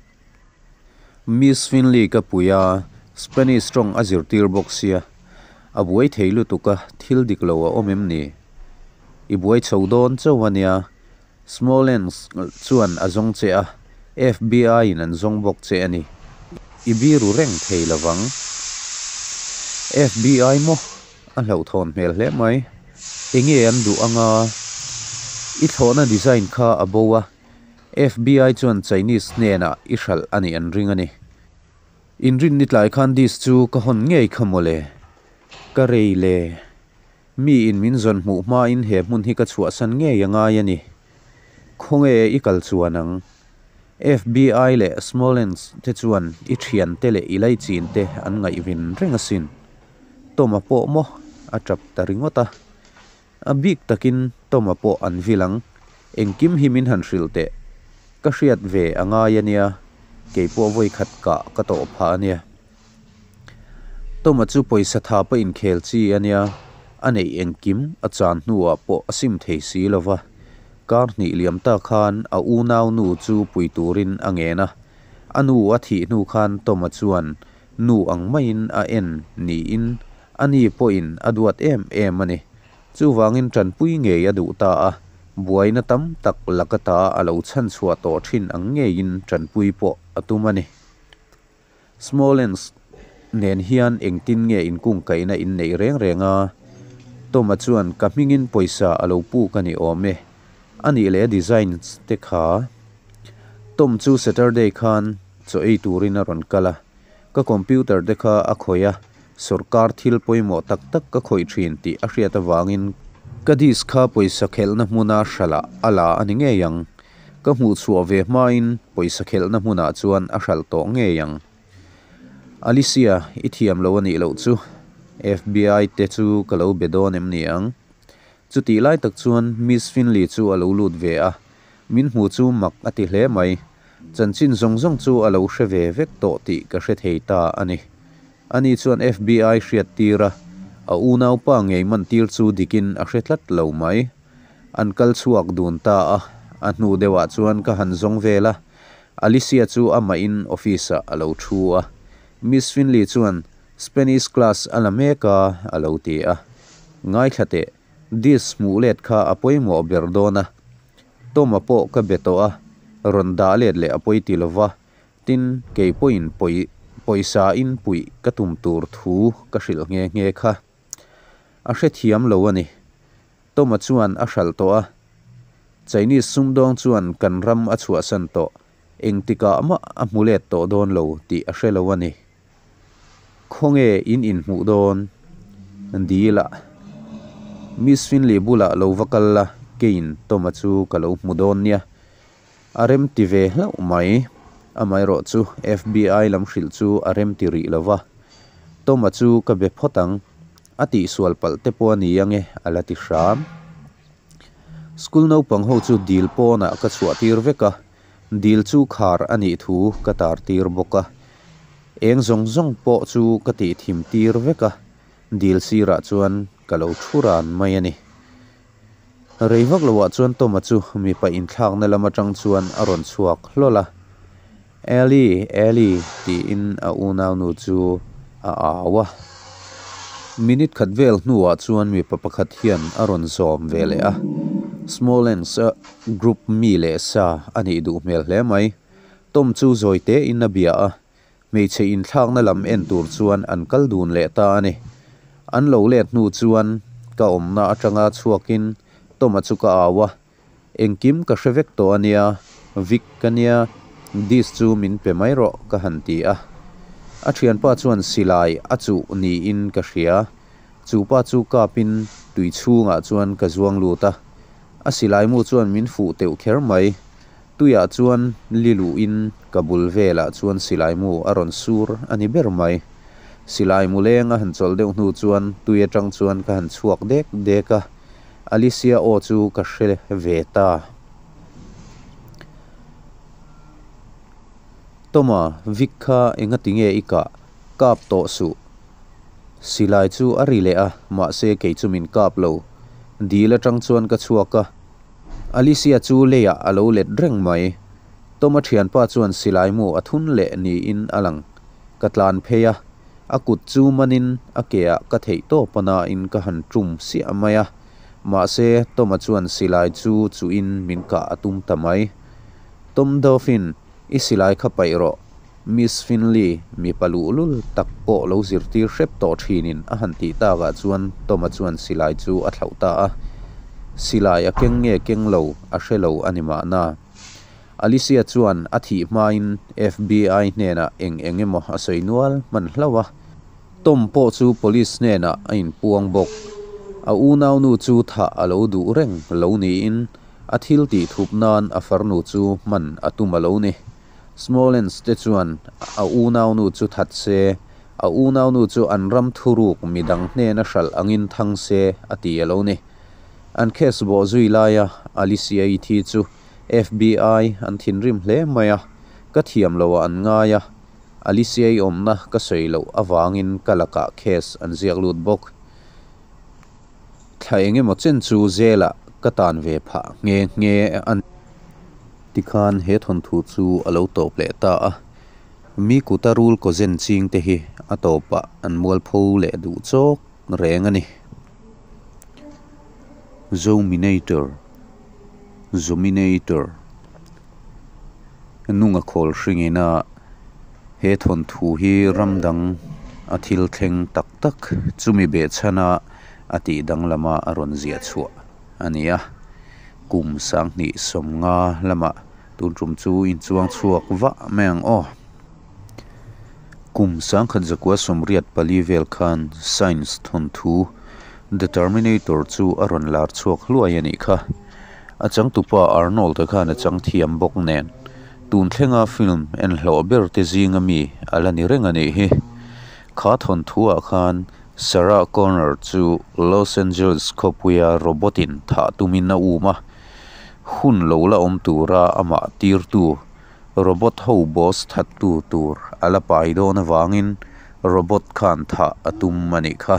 Miss Finley ka pui a, Spanish tawng a zirtir bawk sia. A buai thei lutuk a, thil dik lo a awm em ni? I buai chho dawn chauh a nia. Smolensk chuan a zawng che a, FBI in an zawng bawk che a ni. I biru reng thei lovang. FBI maw? A hlauhthawn hmel hle mai. Enge an duh anga? I thlawhna design kha a bo a, FBI chuan Chinese hnenah i hralh a nih an ring a ni. Inrinni tlai khan disc chu ka hawn ngei kha mawle. Ka rei le. Mi in min zawn hmuh hmain he hmun hi ka chhuahsan ngei a ngai a ni. Khawnge i kal chuan ang? FBI leh Smolensk te chuan i thiante leh i laichin te an ngaihvin reng asin. Tom-a pawh maw? A tap ta ringawt a. A bik takin Tom-a pawh an vil ang. Engkim hi min han hrilh teh. Ka hriat ve a ngai a nia, keipawh vawikhat kah ka tawh phah a nia. Toma chu pawisa thapa inkhel chi a nia, a neih engkim a chan hnuah pawh a sim thei si lo va. Kar hnih liam ta khan a unau nu chu pui turin a ngen a, a nu a thih hnu khan Toma chuan nu ang maiin a en niin a ni pawhin a duat em em a ni. Chuvangin tanpui ngei a duh ta a, buaina tam tak laka ta a lo chhanchhuah tawh thin ang ngeiin tanpui pawh a tum a ni. Smolensk nen hian engtin nge inkungkaihna in neih reng reng a? Tom-a chuan ka hmingin pawisa a lo puk a ni awm e. A nih leh designs te kha. Tom chu Saturday khan chaw ei turin a rawn kal a, ka computer te kha a khawih a, sawrkar thil pawimawh tak tak ka khawih thin tih a hriat avangin ka disk kha pawisa khelhna hmuna hralh ah a la a ni ngei ang. Ka hmuh chhuah ve hmain pawisa khelhna hmunah chuan a hralh tawh ngei ang. Alicia, i thiam lo a nih loh chu. FBI te chu ka lo be dawn em ni ang? Chutih lai tak chuan Miss Finley chu a lo lut ve a, min hmu chu mak a ti hle mai. Chanchin zawng zawng chu a lo hre ve vek tawh tih ka hre thei ta a ni. Ani chuan FBI hriat tir a, a unaupa ngei man tir chu dikin a hre tlat lo mai. An kal chhuak dun ta a, a hnu deuhah chuan ka han zawng vel a, Alicia chu amahin office-ah a lo thu a. Miss Finley chuan Spanish class a la mek a, a lo ti a. Ngaithla teh, disc hmuh let kha a pawimawh ber dawn a. Tom-a pawh ka be tawh a, rawn dah let leh a pawi ti lo va, tin kei pawhin pawi pawisa in puih ka tum tur thu ka hrilh nghe nghe kha. A hrethiam lo a ni. Toma chuan a hralh tawh a, Chinese sumdawng chuan kan ram a chhuahsan tawh, engtikah mah a hmu let tawh dawn lo tih a hre lo a ni. Khawnge in inhmuh dawn? Dil a. Miss Finley bulah lo va kal la, keiin Toma chu ka lo hmu dawn nia. A rem ti ve hlauh mai. Amaherawh chu FBI lam hrilh chu a rem ti rih lo va. Toma chu ka be phawt ang. A tihsual palh te pawh a ni ange a la ti hram. School naupang ho chu dil pawnah ka chhuah tir vek a, dil chu khar a nih thu ka tar tir bawk a. Eng zawng zawng pawh chu ka tih thim tir vek a, dil sirah chuan ka lo thu ran mai a ni. Rei vak loah chuan Toma chu mipa inthlakna lam atang chuan a rawn chhuak hlawl a, Ellie, Ellie tiin a unaunu chu a au a. Minute khat vel hnuah chuan mipa pakhat hian a rawn zawm ve leh a, Smolensk-a group mi leh sa a nih duh hmel hle mai. Tom chu zawi tein a bia a, Hmeichhe inthlakna lam en tur chuan an kal dun leh ta a ni. An lo let hnu chuan ka awmna atanga chhuakin Toma chu ka au a, Engkim ka hre vek tawh a nia, Vic ka nia, Dis chu min pe mai rawh ka han ti a. A thianpa chuan silai a chuh niin ka hria. Chu pa chu kapin tui chhungah chuan ka zuang lut a. A silai mu chuan min fuh teuh kher mai. Tuiah chuan li luhin ka bul velah chuan silai mu a rawn sur a ni ber mai. Silai mu leng a han chawlh deuh hnu chuan tui atang chuan ka han chhuak dek dek a, Alicia aw chu ka hre ve ta. Toma, Vic kha engati nge i kah? Kap tawh suh. Silai chu a ri leh a, mahse kei chu min kap lo. Dil atang chuan ka chhuak a. Alicia chu leiah a lo let reng mai. Toma thianpa chuan silai mu a thun leh niin a lang. Ka tlan phei a, a kut chu manin a keah ka theih tawp a nain ka han tum siah mai a. Mahse Toma chuan silai chu chuhin min kah a tum ta mai. Tom Dauphin, i silai kha paih rawh. Miss Finley, mipa luhlul tak pawh lo zirtir hrep tawh thinin a han tih takah chuan Tom-a chuan silai chu a thlauh ta a. Silai a keng nge keng lo a hre lo a ni mahna. Alicia chuan a thih hmain FBI hnenah eng eng emaw a sawi nual hman hlauh a. Tom pawh chu police hnenah a inpuang bawk. A unaunu chu thah a lo duh reng lo niin a thil tih thup nan a farnu chu hman a tum a lo ni. Smolensk te chuan a unaunu chu that se, a unaunu chu an ram thuruk midang hnena hralh angin thang se a ti a lo ni. An case bawh zui laia Alicia-i thi chu FBI an thinrim hle mai a, ka thiam lo ah an ngai a, Alicia-i awmna ka sawi loh avangin ka lakah case an ziak lut bawk. Thla eng emaw chen chu zelah ka tan ve phah nghe nghe a ni. Tikhan he thawnthu chu a lo tawp leh ta a, mi kuta rul kaw zen ching te hi a tawpah an mualpho leh duh chawk reng a ni. Zominator Zominator Nunga khawl hringin a he thawnthu hi ram dang a thil thleng tak tak chumi behchhana a tih danglama a rawn ziah chhuah a ni a. Kum 2015 lamah tun tum chu inchuang chhuak vah mai ang aw. Kum 1984 vel khan science thawnthu The Terminator chu a rawn lar chhuak hluai a nih kha. A changtupa Arnold-a khan a chang thiam bawk nen, tun thlenga film en hlawh ber te zinga mi a la ni reng a nih hi. Kha thawnthu-ah khan Sarah Connor chu Los Angeles khawpuia robot-in thah tumin a um a, hun lo la awm tura amah tirtu Robot ho boss thattu tur a la pai dawn avangin robot khan thah a tum a nih kha.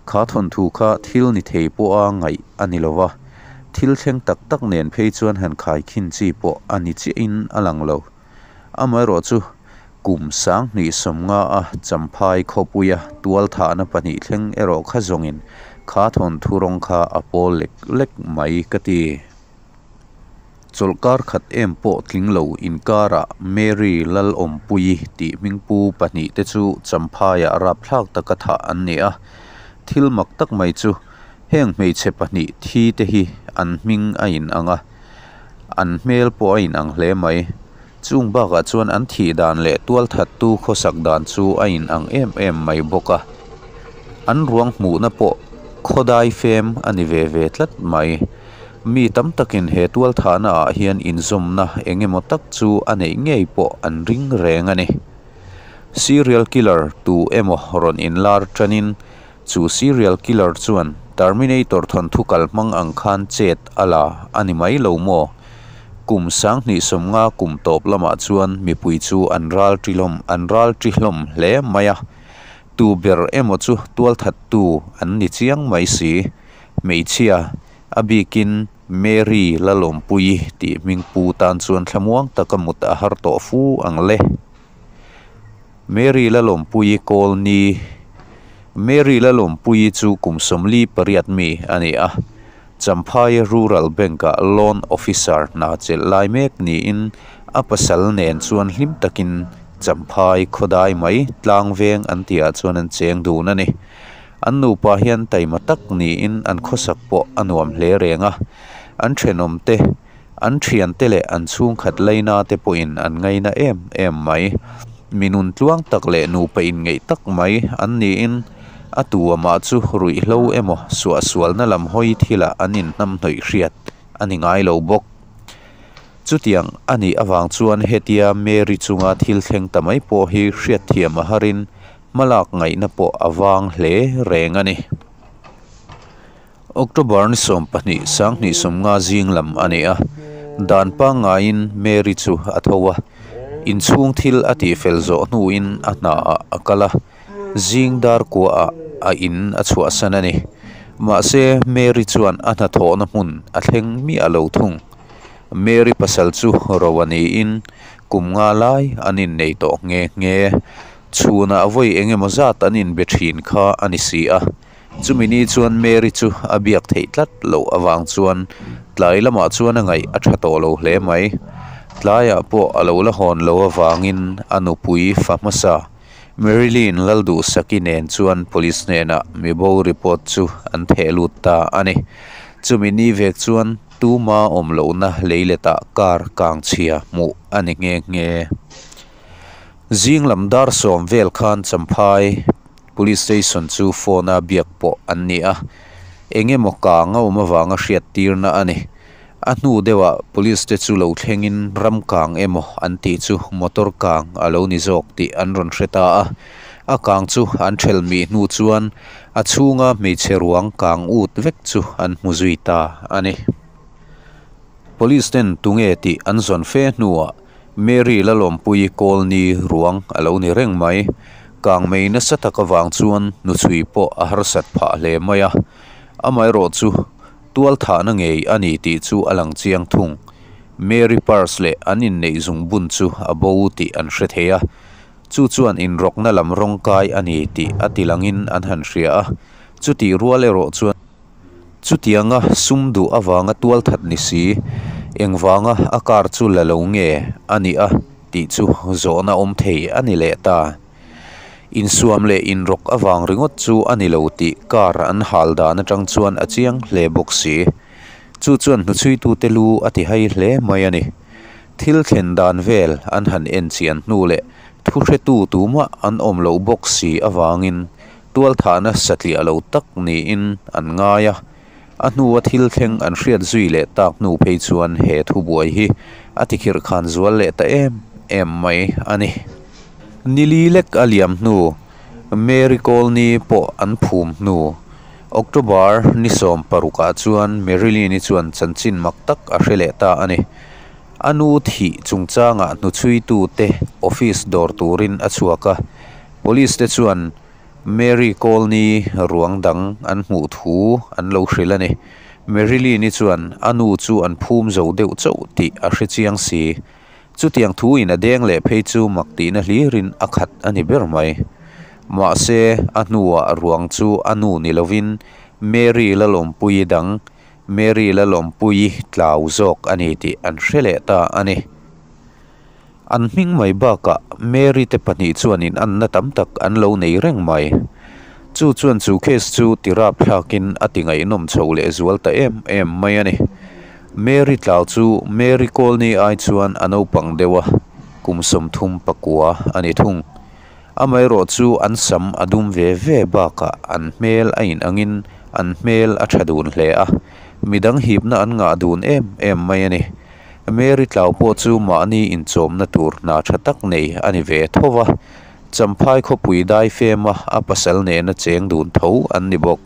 Kha thawnthu kha thil ni thei pawha ngaih a ni lo va, thil thleng tak tak nen phei chuan han khaikhin chi pawh a ni chiahin a lang lo. Amaherawh chu kum 2015 a Champhai khawpuia tualthahna pahnih thleng erawh kha zawngin kha thawnthu rawng kha a pawl lek lek mai ka ti. Chawlhkar khat em pawh tling lo inkarah Mary Lalawmpuii tih hmingpu pahnih te chu Champhaiah rapthlak taka thah an ni a. Thil mak tak mai chu heng hmeichhe pahnih thi te hi an hming a inang a, an hmel pawh a inang hle mai. Chung bakah chuan an thih dan leh tualthattu khawsak dan chu a inang em em mai bawk a. An ruang hmuhna pawh khawdai fem a ni ve ve tlat mai. Mi tam takin he tualthahna ah hian inzawmna eng emaw tak chu a neih ngei pawh an ring reng a ni. Serial killer tu emaw rawn inlar tanin chu serial killer chuan Terminator thawnthu kal hmang ang khan chet a la a ni mai lo maw? Kum 2015 kum tawp lamah chuan mipui chu an ral ṭi hlawm an ral ṭi hlawm hle mai a. Tu ber emaw chu tualthattu an ni chiang mai si. Hmeichhia A bikin Mary Lalawmpuii tih hming pu tan chuan thlamuang taka mut a har tawh fu ang le. Mary Lalawmpuii kawl ni Mary Lalawmpuii chu kum 48 mi a ni a, Champhai Rural Bank-ah Loan Officer hna chelh lai mek niin a pasal nen chuan hlim takin Champhai khawdai mai tlangveng an tihah chuan an cheng dun a ni. An nupa hian taima tak niin an khawsak pawh a nuam hle reng a, an thenawm te, an thiante leh an chhungkhat laina te pawhin an ngaina em em mai. Mi nun tluang tak leh nupa inngeih tak mai an niin a tu amah chu ruihhlo emaw suahsualna lam hawi thilah an inhnamhnawih hriat a ni ngai lo bawk. Chutiang a nih avang chuan hetia Mary chunga thil thleng ta mai pawh hi hriatthiam a harin hmalak ngaihna pawh a vang hle reng a ni. October ni 12 2050 zing lam a ni a, dan pangngaiin Mary chu a tho a, inchhung thil a tihfel zawh hnuin a hnaah a kal a, zing dar kuaah a in a chhuahsan a ni. Mahse, Mary chuan a hnathawhna hmun a thleng miah lo thung. Mary pasal chu ro a niin kum nga lai an innei tawh nghe nghe. Chhunah vawi eng emaw zat an inbe thin kha a ni si a. Chumi ni chuan Mary chu a biak theih tlat loh avang chuan tlai lamah chuan a ngaih a tha tawh lo hle mai. Tlaiah pawh a lo la hawn lo avangin a nupui fa hmasa Marilyn Lalduhsaki nen chuan police hnenah mibo report chu an theh lut ta a ni. Chumi ni vek chuan tuma awm lohna leiletah car kang chhia hmuh a ni nghe nghe. Zing lam dar 10 vel khan Champhai Police Station chu phone a biak pawh an ni a, eng emaw kang a awm avanga hriat tirna a ni. A hnu deuhah Police te chu lo thlengin ram kang emaw an tih chu motor kang a lo ni zawk tih an rawn hre ta a. A kang chu an thelh mih hnu chuan a chhunga hmeichhe ruang kang ut vek chu an hmu zui ta a ni. Police ten tunge tih an zawn fe hnuah Mary Lalawmpuii Kawlni ruang a lo ni reng mai. Kangmei nasa tak avang chuan hnuchhui pawh a harsat phah hle mai a. Amaherawh chu tualthahna ngei a ni tih chu a lang chiang thung. Mary purse leh an inneih zungbun chu a bo tih an hre thei a. Chu chuan inrawkna lam rawngkai a ni tih a tilangin an han hria a. Chutih rual erawh chuan. Chutianga sum duh avanga tualthat ni si, engvanga a car chu la lo nge a nih a tih chu zawhna awm thei a ni leh ta. Insuam leh inrawk avang ringawt chu a ni lo tih car an hal dan atang chuan a chiang hle bawk si. Chu chuan hnuchhuitute lu a ti hai hle mai a ni. Thil thlen dan vel an han en chian hnu leh thuhretu tumah an awm loh bawk si avangin Tualthahna satliah lo tak niin an ngai a, a hnua thil thleng an hriat zui leh tak hnu phei chuan he thubuai hi a tikhirh khan zual leh ta em em mai a ni. Nili lek a liam hnu, Mary Colney pawh an phum hnu, October ni 16 ah chuan Marilyn-i chuan chanchin mak tak a hre leh ta a ni. A nu thih chungchangah hnuchhuitute office dawr turin a chhuak a, Police te chuan Mary Colney ruang dang an hmuh thu an lo hrilh a ni. Marilyn-i chuan a nu chu an phum zo deuh chauh tih a hre chiang si. Chutiang thu in a deng leh phei chu mak tihna hlirin a khat a ni ber mai. Mahse, a hnuah ruang chu a nu ni lovin Mary Lalawmpuii dang, Mary Lalawmpuii tlau zawk a ni tih an hre leh ta a ni. An hming mai bakah Mary te pahnih chuan in anna tam tak an lo nei reng mai. Chu chuan chu case chu ti rapthlakin a ti ngaihnawm chho leh zual ta em em mai a ni. Mary tlau chu Mary Colney ai chuan a naupang deuh a, kum 39 a ni thung. Amaherawh chu an sam a dum ve ve bakah an hmel a inangin an hmel a tha dun hle a, midang hipna an ngah dun em em mai a ni. Mary tlau pawh chu mahni inchawmna tur hna tha tak nei a ni ve tho va, Champhai khawpui daifema a pasal nena cheng dun tho an ni bawk.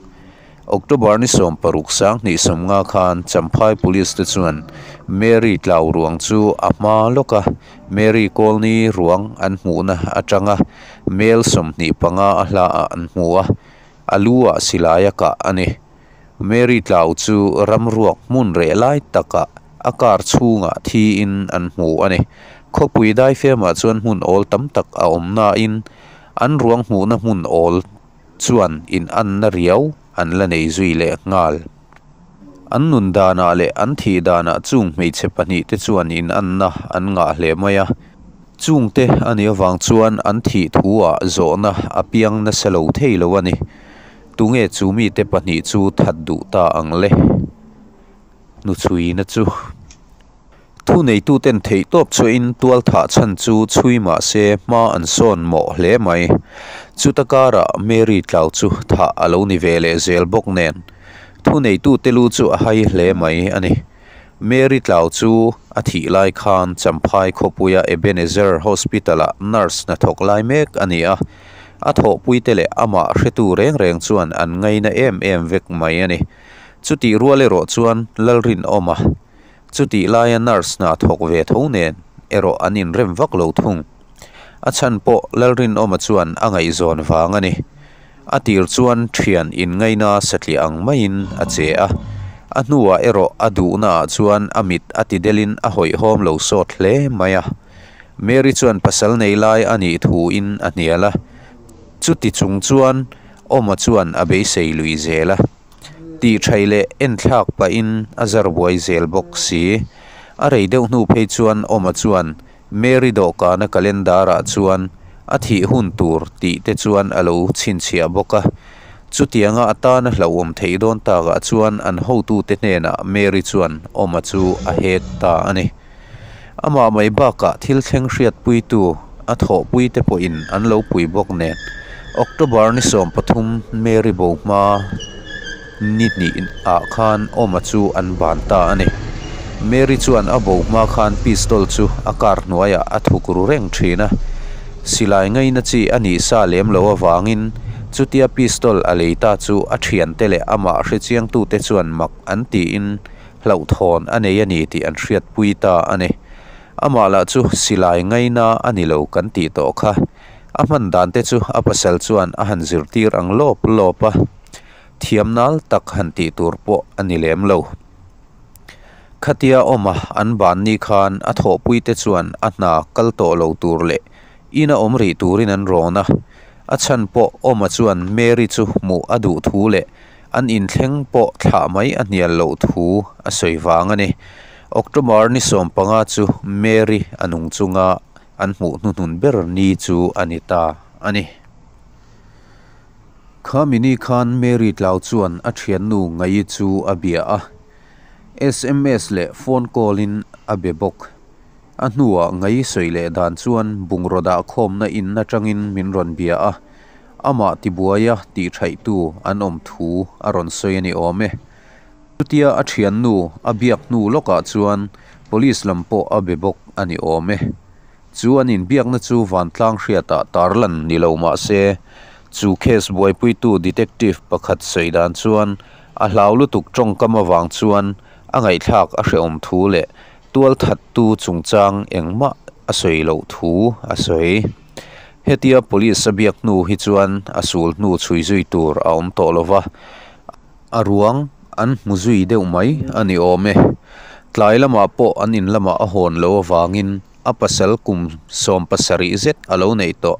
October ni 16 2050 khan Champhai Police te chuan Mary tlau ruang chu a hma lawk a, Mary Colney ruang an hmuhna atanga mel 25 a hlaah an hmu a, a lu ah silai a kah a ni. Mary tlau chu ramruak hmun reh lai takah a car chhungah thiin an hmu a ni. Khawpui daifemah chuan hmun awl tam tak a awm nain an ruang hmuhna hmun awl chuan in anna riau an la nei zui leh nghal. An nun danah leh an thih danah chung hmeichhe pahnih te chuan in anna an ngah hle mai a. Chungte a nih avang chuan an thih thu ah zawhna a piang nasa lo thei lo a ni. Tunge chu mite pahnih chu that duh ta ang le? Hnuchhuina chu. Thuneituten theihtawp chhuahin tualthah chhan chu chhui mah se hma an sawn mawh hle mai. Chuta karah Mary Tlau chu thah a lo ni ve leh zel bawk nen thuneitute lu chu a hai hle mai a ni. Mary Tlau chu a thih lai khan Champhai khawpuia Ebenezer Hospital-ah nurse hnathawk lai mek a ni a, a thawhpuite leh amah hretu reng reng chuan an ngaina em em vek mai a ni. Chutih rual erawh chuan Lalrinawma Chutih laia nurse hna thawk ve tho nen erawh an inrem vak lo thung. A chhan pawh Lalrinawma chuan a ngaihzawn vang a ni. A tir chuan thian inngaina satliah ang maiin a che a, a hnuah erawh a duhnaah chuan a mit a tidelin a hawihhawm lo sawt hle mai a. Mary chuan pasal nei lai a nih thuin a hnial a, chuti chung chuan Awma chuan a beisei lui zel a. Tihṭhaih leh enthlak pahin a zar buai zel bawk si. A rei deuh hnu phei chuan Awma chuan Mary dawhkana calendar-ah chuan a thih hun tur tih te chuan a lo chhinchhiah bawk a. Chutianga a tana hlauhawm theih dawn takah chuan an hotute hnenah Mary chuan Awma chu a hek ta a ni. Amah mai bakah thil thleng hriatpuitu a thawhpuite pawhin an lo pui bawk nen, October ni 13 Mary bo hma ni hnih ah khan Awma chu an ban ta a ni. Mary chuan a bo hma khan pistol chu a car hnuaiah a thuk ru reng thin a, silai ngaina chi a nih sa lem lo avangin chutia pistol a lei ta chu a thiante leh amah hrechiangtute chuan mak an tiin hlauhthawn a nei a ni tih an hriatpui ta a ni. Amah lah chu silai ngaina a ni lo kan tih tawh kha. A hman dan te chu a pasal chuan a han zirtir ang lawp lawp a, thiam nal tak han tih tur pawh a ni lem lo. Khatia awma an ban ni khan a thawhpui te chuan a hna kal tawh lo tur leh ina awm rih turin an rawn a. A chhan pawh Awma chuan Mary chu hmuh a duh thu leh An inthleng pawh thlah mai a hnial loh thu a sawi vang a ni. October ni 15 chu Mary a nung chunga an hmuh hnuhnun ber ni chu a ni ta a ni. Khami ni khan Mary Tlau chuan a thiannu Ngaii chu a bia a, sms leh phone call in a be bawk. A hnuah Ngaii sawi leh dan chuan bungraw dah khawmna in atangin min rawn bia a, Amah tibuaia tihṭhaihtu an awm thu a rawn sawi a ni awm e. Chutia a ṭhiannu a biak hnu lawkah chuan Police lam pawh a be bawk a ni awm e. Chu an inbiakna chu vantlang hriatah tarlan ni lo mah se, chu case buaipuitu detective pakhat sawi dan chuan a hlau lutuk ṭawngkam avang chuan a ngaihthlak a hrehawm thu leh tualthattu chungchang engmah a sawi loh thu a sawi. Hetia police a biak hnu hi chuan a sul hnu chhui zui tur a awm tawh lo va, a ruang an hmu zui deuh mai a ni awm e. Tlai lamah pawh an in lamah a hawn lo avangin a pasal kum 70 zet a lo neih tawh.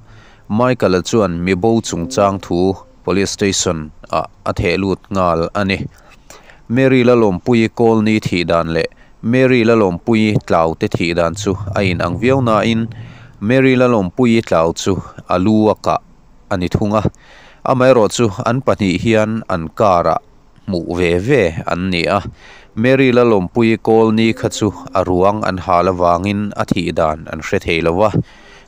Michael-a chuan mi bo chungchang thu police station ah a theh lut nghal a ni. Mary Lalawmpuii Kawlni thih dan leh Mary Lalawmpuii Tlau te thih dan chu a in ang viau nain Mary Lalawmpuii Tlau chu a lu a kah a ni thung a, amaherawh chu an pahnih hian an car ah hmuh ve ve an ni a, Mary Lalawmpuii Kawlni kha chu a ruang an hal avangin a thih dan an hre thei lo a,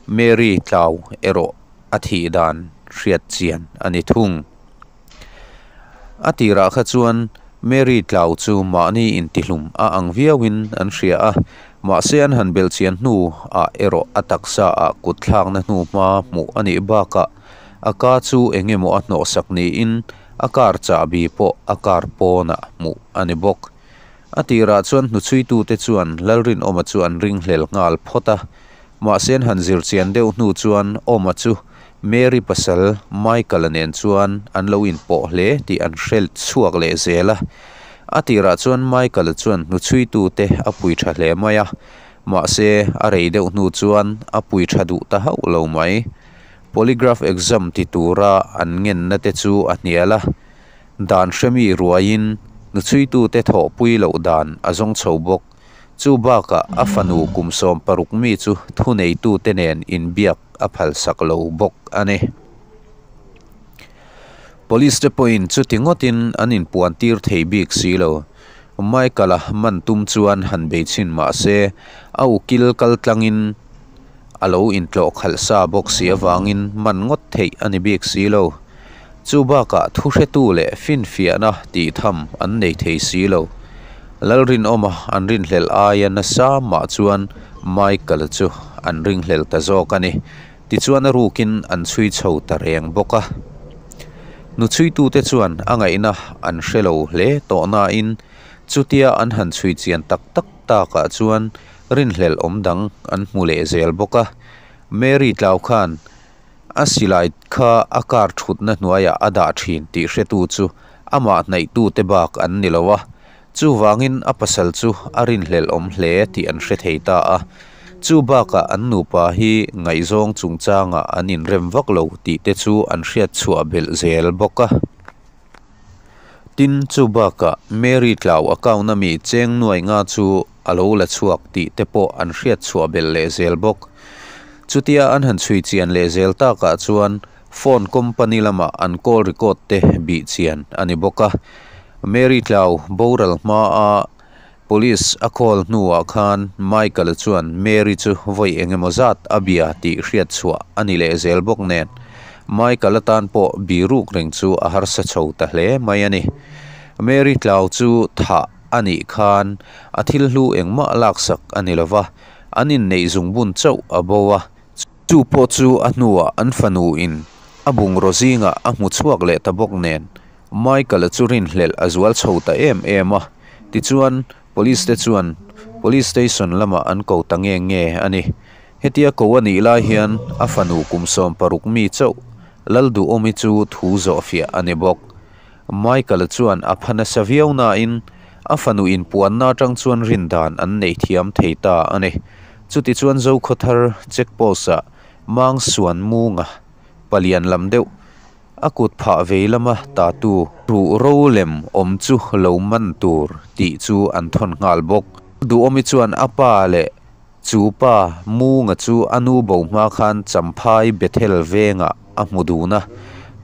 Mary Tlau erawh a thih dan hriat chian a ni thung. A tirah kha chuan Mary Tlau chu mahni intihlum a ang viauin an hria a, mahse an han belhchian hnu ah erawh a taksa ah kut thlakna hnu hma hmuh a nih bakah a ka chu eng emaw a hnawhsak niin a car chahbi pawh a car pawnah hmuh a ni bawk. A tirah chuan hnuchhuitute chuan Lalrinawma chu an ringhlel nghal phawt a, Mahse an han zir chian deuh hnu chuan Awma chu Mary pasal Michael-a nen chuan an lo inpawh hle tih an hre chhuak leh zel a. A tirah chuan Michael-a chuan hnuchhuitute a pui tha hle mai a, mahse a rei deuh hnu chuan a pui tha duh ta hauh lo mai. Polygraph exam ti tura an ngenna te chu a hnial a, dan hremi ruaiin hnuchhuitute thawhpui loh dan a zawng chho bawk. Chu bakah a fanu kum 16 mi chu thuneitute nen inbiak a phalsak lo bawk a ni. Police te pawhin chuti ngawtin an inpuan tir thei bik si lo. Michael-a man tum chuan han bei chhin mah se, a ukil kal tlangin a lo intlawh khalh sa bawk si avangin man ngawt theih a ni bik si lo. Chu bakah thuhretu leh finfiahna tih tham an nei thei si lo. Lalrinawma an rinhlelh aia nasa mah chuan Michael-a chu an ringhlel ta zawk a ni. Tichuan a rukin an chhui chho ta reng bawk a. Hnuchhuitute chuan a ngaihna an hre lo hle tawh nain chutia an han chhui chian tak tak takah chuan rinhlelh awm dang an hmu leh zel bawk a. Mary Tlau khan a silai kha a car thutna hnuaiah a dah thin tih hretu chu amah hnaihtute bak an ni lo a. Chuvangin a pasal chu a rinhlelh awm hle tih an hre thei ta a. Chu bakah an nupa hi ngaihzawng chungchangah an inrem vak lo tih te chu an hriat chhuah belh zel bawk a. Tin, chu bakah Mary Tlau account a mi cheng nuai nga chu a lo la chhuak tih te pawh an hriat chhuah belh leh zel bawk. Chutia an han chhui chian leh zel takah chuan Phone company lama an call record te bih chian a ni bawk a. Mary Tlau boral hmaa Police a call hnuah khan Michael chuan Mary chu vawi eng emaw zat a bia tih hriat chhuah a ni leh zel bawk nen Michael atan pawh biruk reng chu a harsa chho ta hle mai a ni. Mary Tlau chu thah a nih khan a thil hlu engmah laksak a ni lova, an inneih zungbun chauh a bo a. Chu pawh chu a hnuah an fanu in a bungraw zingah a hmu chhuak leh ta bawk nen Michael-a chu rinhlelh a zual chho ta em em a, tichuan Police te chuan Police Station lamah an ko ta nge nge a ni. Hetia ko a nih lai hian a fanu kum 16 mi chauh Lalduhawmi chu thu zawhfiah a ni bawk. Michael-a chuan a pha nasa viau nain a fanu inpuanna atang chuan rindan an nei thiam thei ta a ni. Chutichuan Zokhawthar check post-ah Mang Suan Munga palian lam deuh a kut phah vei lama tatu ruh ro lem awm chu lo man tur tih chu an thawn nghal bawk. Duhawmi chuan a pa leh chu pa Munga chu a nu bo hma khan Champhai Bethel vengah a hmu dun a.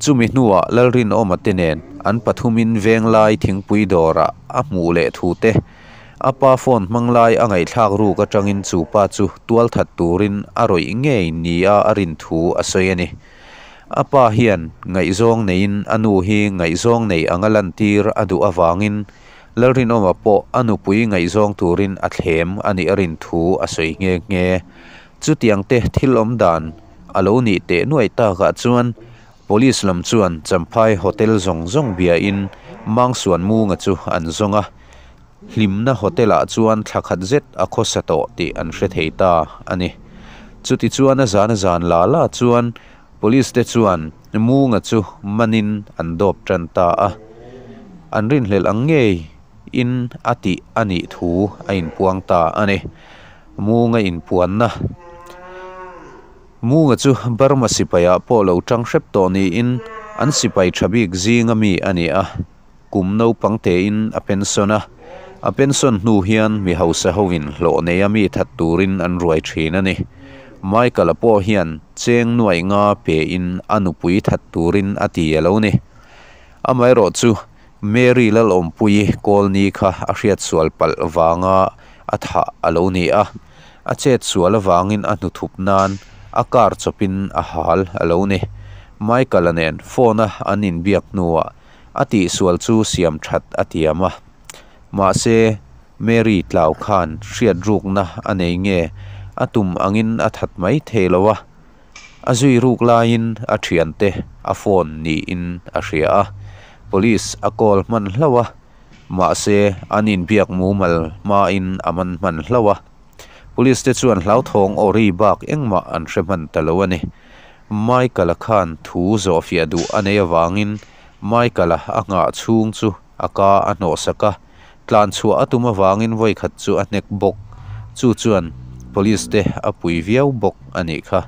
Chumi hnuah Lalrinawma te nen an pathumin Venglai thingpui dawrah a hmuh leh thu te A pa phone hmang lai a ngaihthlak ruk atangin chu pa chu tual that turin a rawih ngei nia a rin thu a sawi a ni. A pa hian ngaihzawng neiin a nu hi ngaihzawng nei anga lantir a duh avangin Lalrinawma pawh a nupui ngaihzawng turin a thlem a nih a rin thu a sawi nghe nghe. Chutiang te thil awm dan a lo nih teh nuaih takah chuan Police lam chuan Champhai Hotel zawng zawng biain Mangsuanmunga chu an zawng a, Hlimna Hotel-ah chuan thla khat zet a khawsa tawh tih an hre thei ta a ni. Chutichuan a zan a zan la la chuan Police te chuan Munga chu manin an dawp tan ta a, an rinhlelh ang ngei in a tih a nih thu a inpuang ta a ni. Munga inpuanna. Munga chu Burma sipaiah pawh lo tang hrep tawh niin an sipai tha bik zinga mi a ni a, kum naupang tein a pension a. A pension hnu hian mi hausa hoin hlawh neia mi that turin an ruai thin a ni. Michael-a pawh hian cheng nuaih nga pein a nupui that turin a ti a lo ni. Amaherawh chu Mary Lalawmpuii Kawlni kha a hriatsual palh vanga a thah a lo ni a. A chet sual avangin a hnuthup nan a car chawpin a hal a lo ni. Michael-a nen phone-a an inbiak hnuah a tihsual chu siam that a tiam a. Mahse, Mary tlau khan hriat rukna a nei nge a tum angin a that mai thei lo a. A zui ruk laiin a thiante a phone niin a hria a. Police a call hman hlauh a. Mahse, an inbiak mumal hmain a man hman hlauh a. Police te chuan hlauthawng aw ri bak engmah an hre hman ta lo a ni. Michael-a khan thu zawhfiah duh a nei avangin Michael-a a nghah chhung chu a ka a hnawhsak a, tlan chhuah a tum avangin vawikhat chu a hnek bawk. Chu chuan Police te a pui viau bawk a nih kha.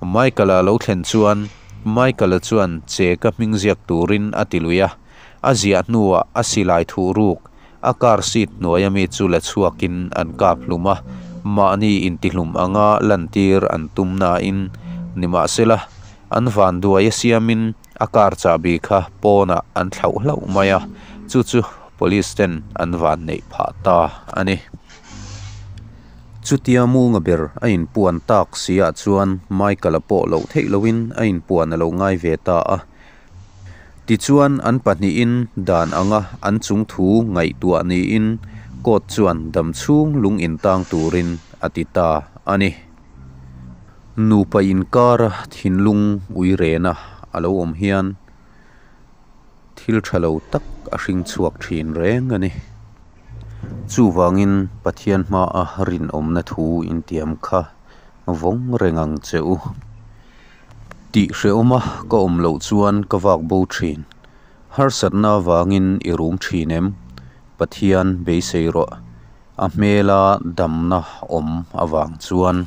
Michael-a lo thlen chuan Michael-a chuan che ka hming ziak turin a ti lui a. A ziah hnuah a silai thuh ruk a car seat hnuaia mi chu la chhuakin an kap hlum a, mahni intihlum anga lantir an tum nain nimahsela an vanduai a siamin a car chahbi kha pawnah an thlauh hlauh mai a, chu chu Police ten an vanneih phah ta a ni. Chutia munga ber a inpuan tak si ah chuan Michael-a pawh loh theih loin a inpuan a lo ngai ve ta a. Tichuan an pahnihin dan anga an chungthu ngaihtuah niin court chuan damchhung lung intang turin a ti ta a ni. Nupa inkara thinlung uirena a lo awm hian thil tha lo tak a hring chhuak thin reng a ni. Chuvangin Pathian hmaa rinawmna thu intiam kha vawng reng ang che u. Tih hrehawma ka awm loh chuan ka vak bo thin. Harsatna avangin i rum thin em? Pathian beisei rawh. A hmela damna awm avang chuan.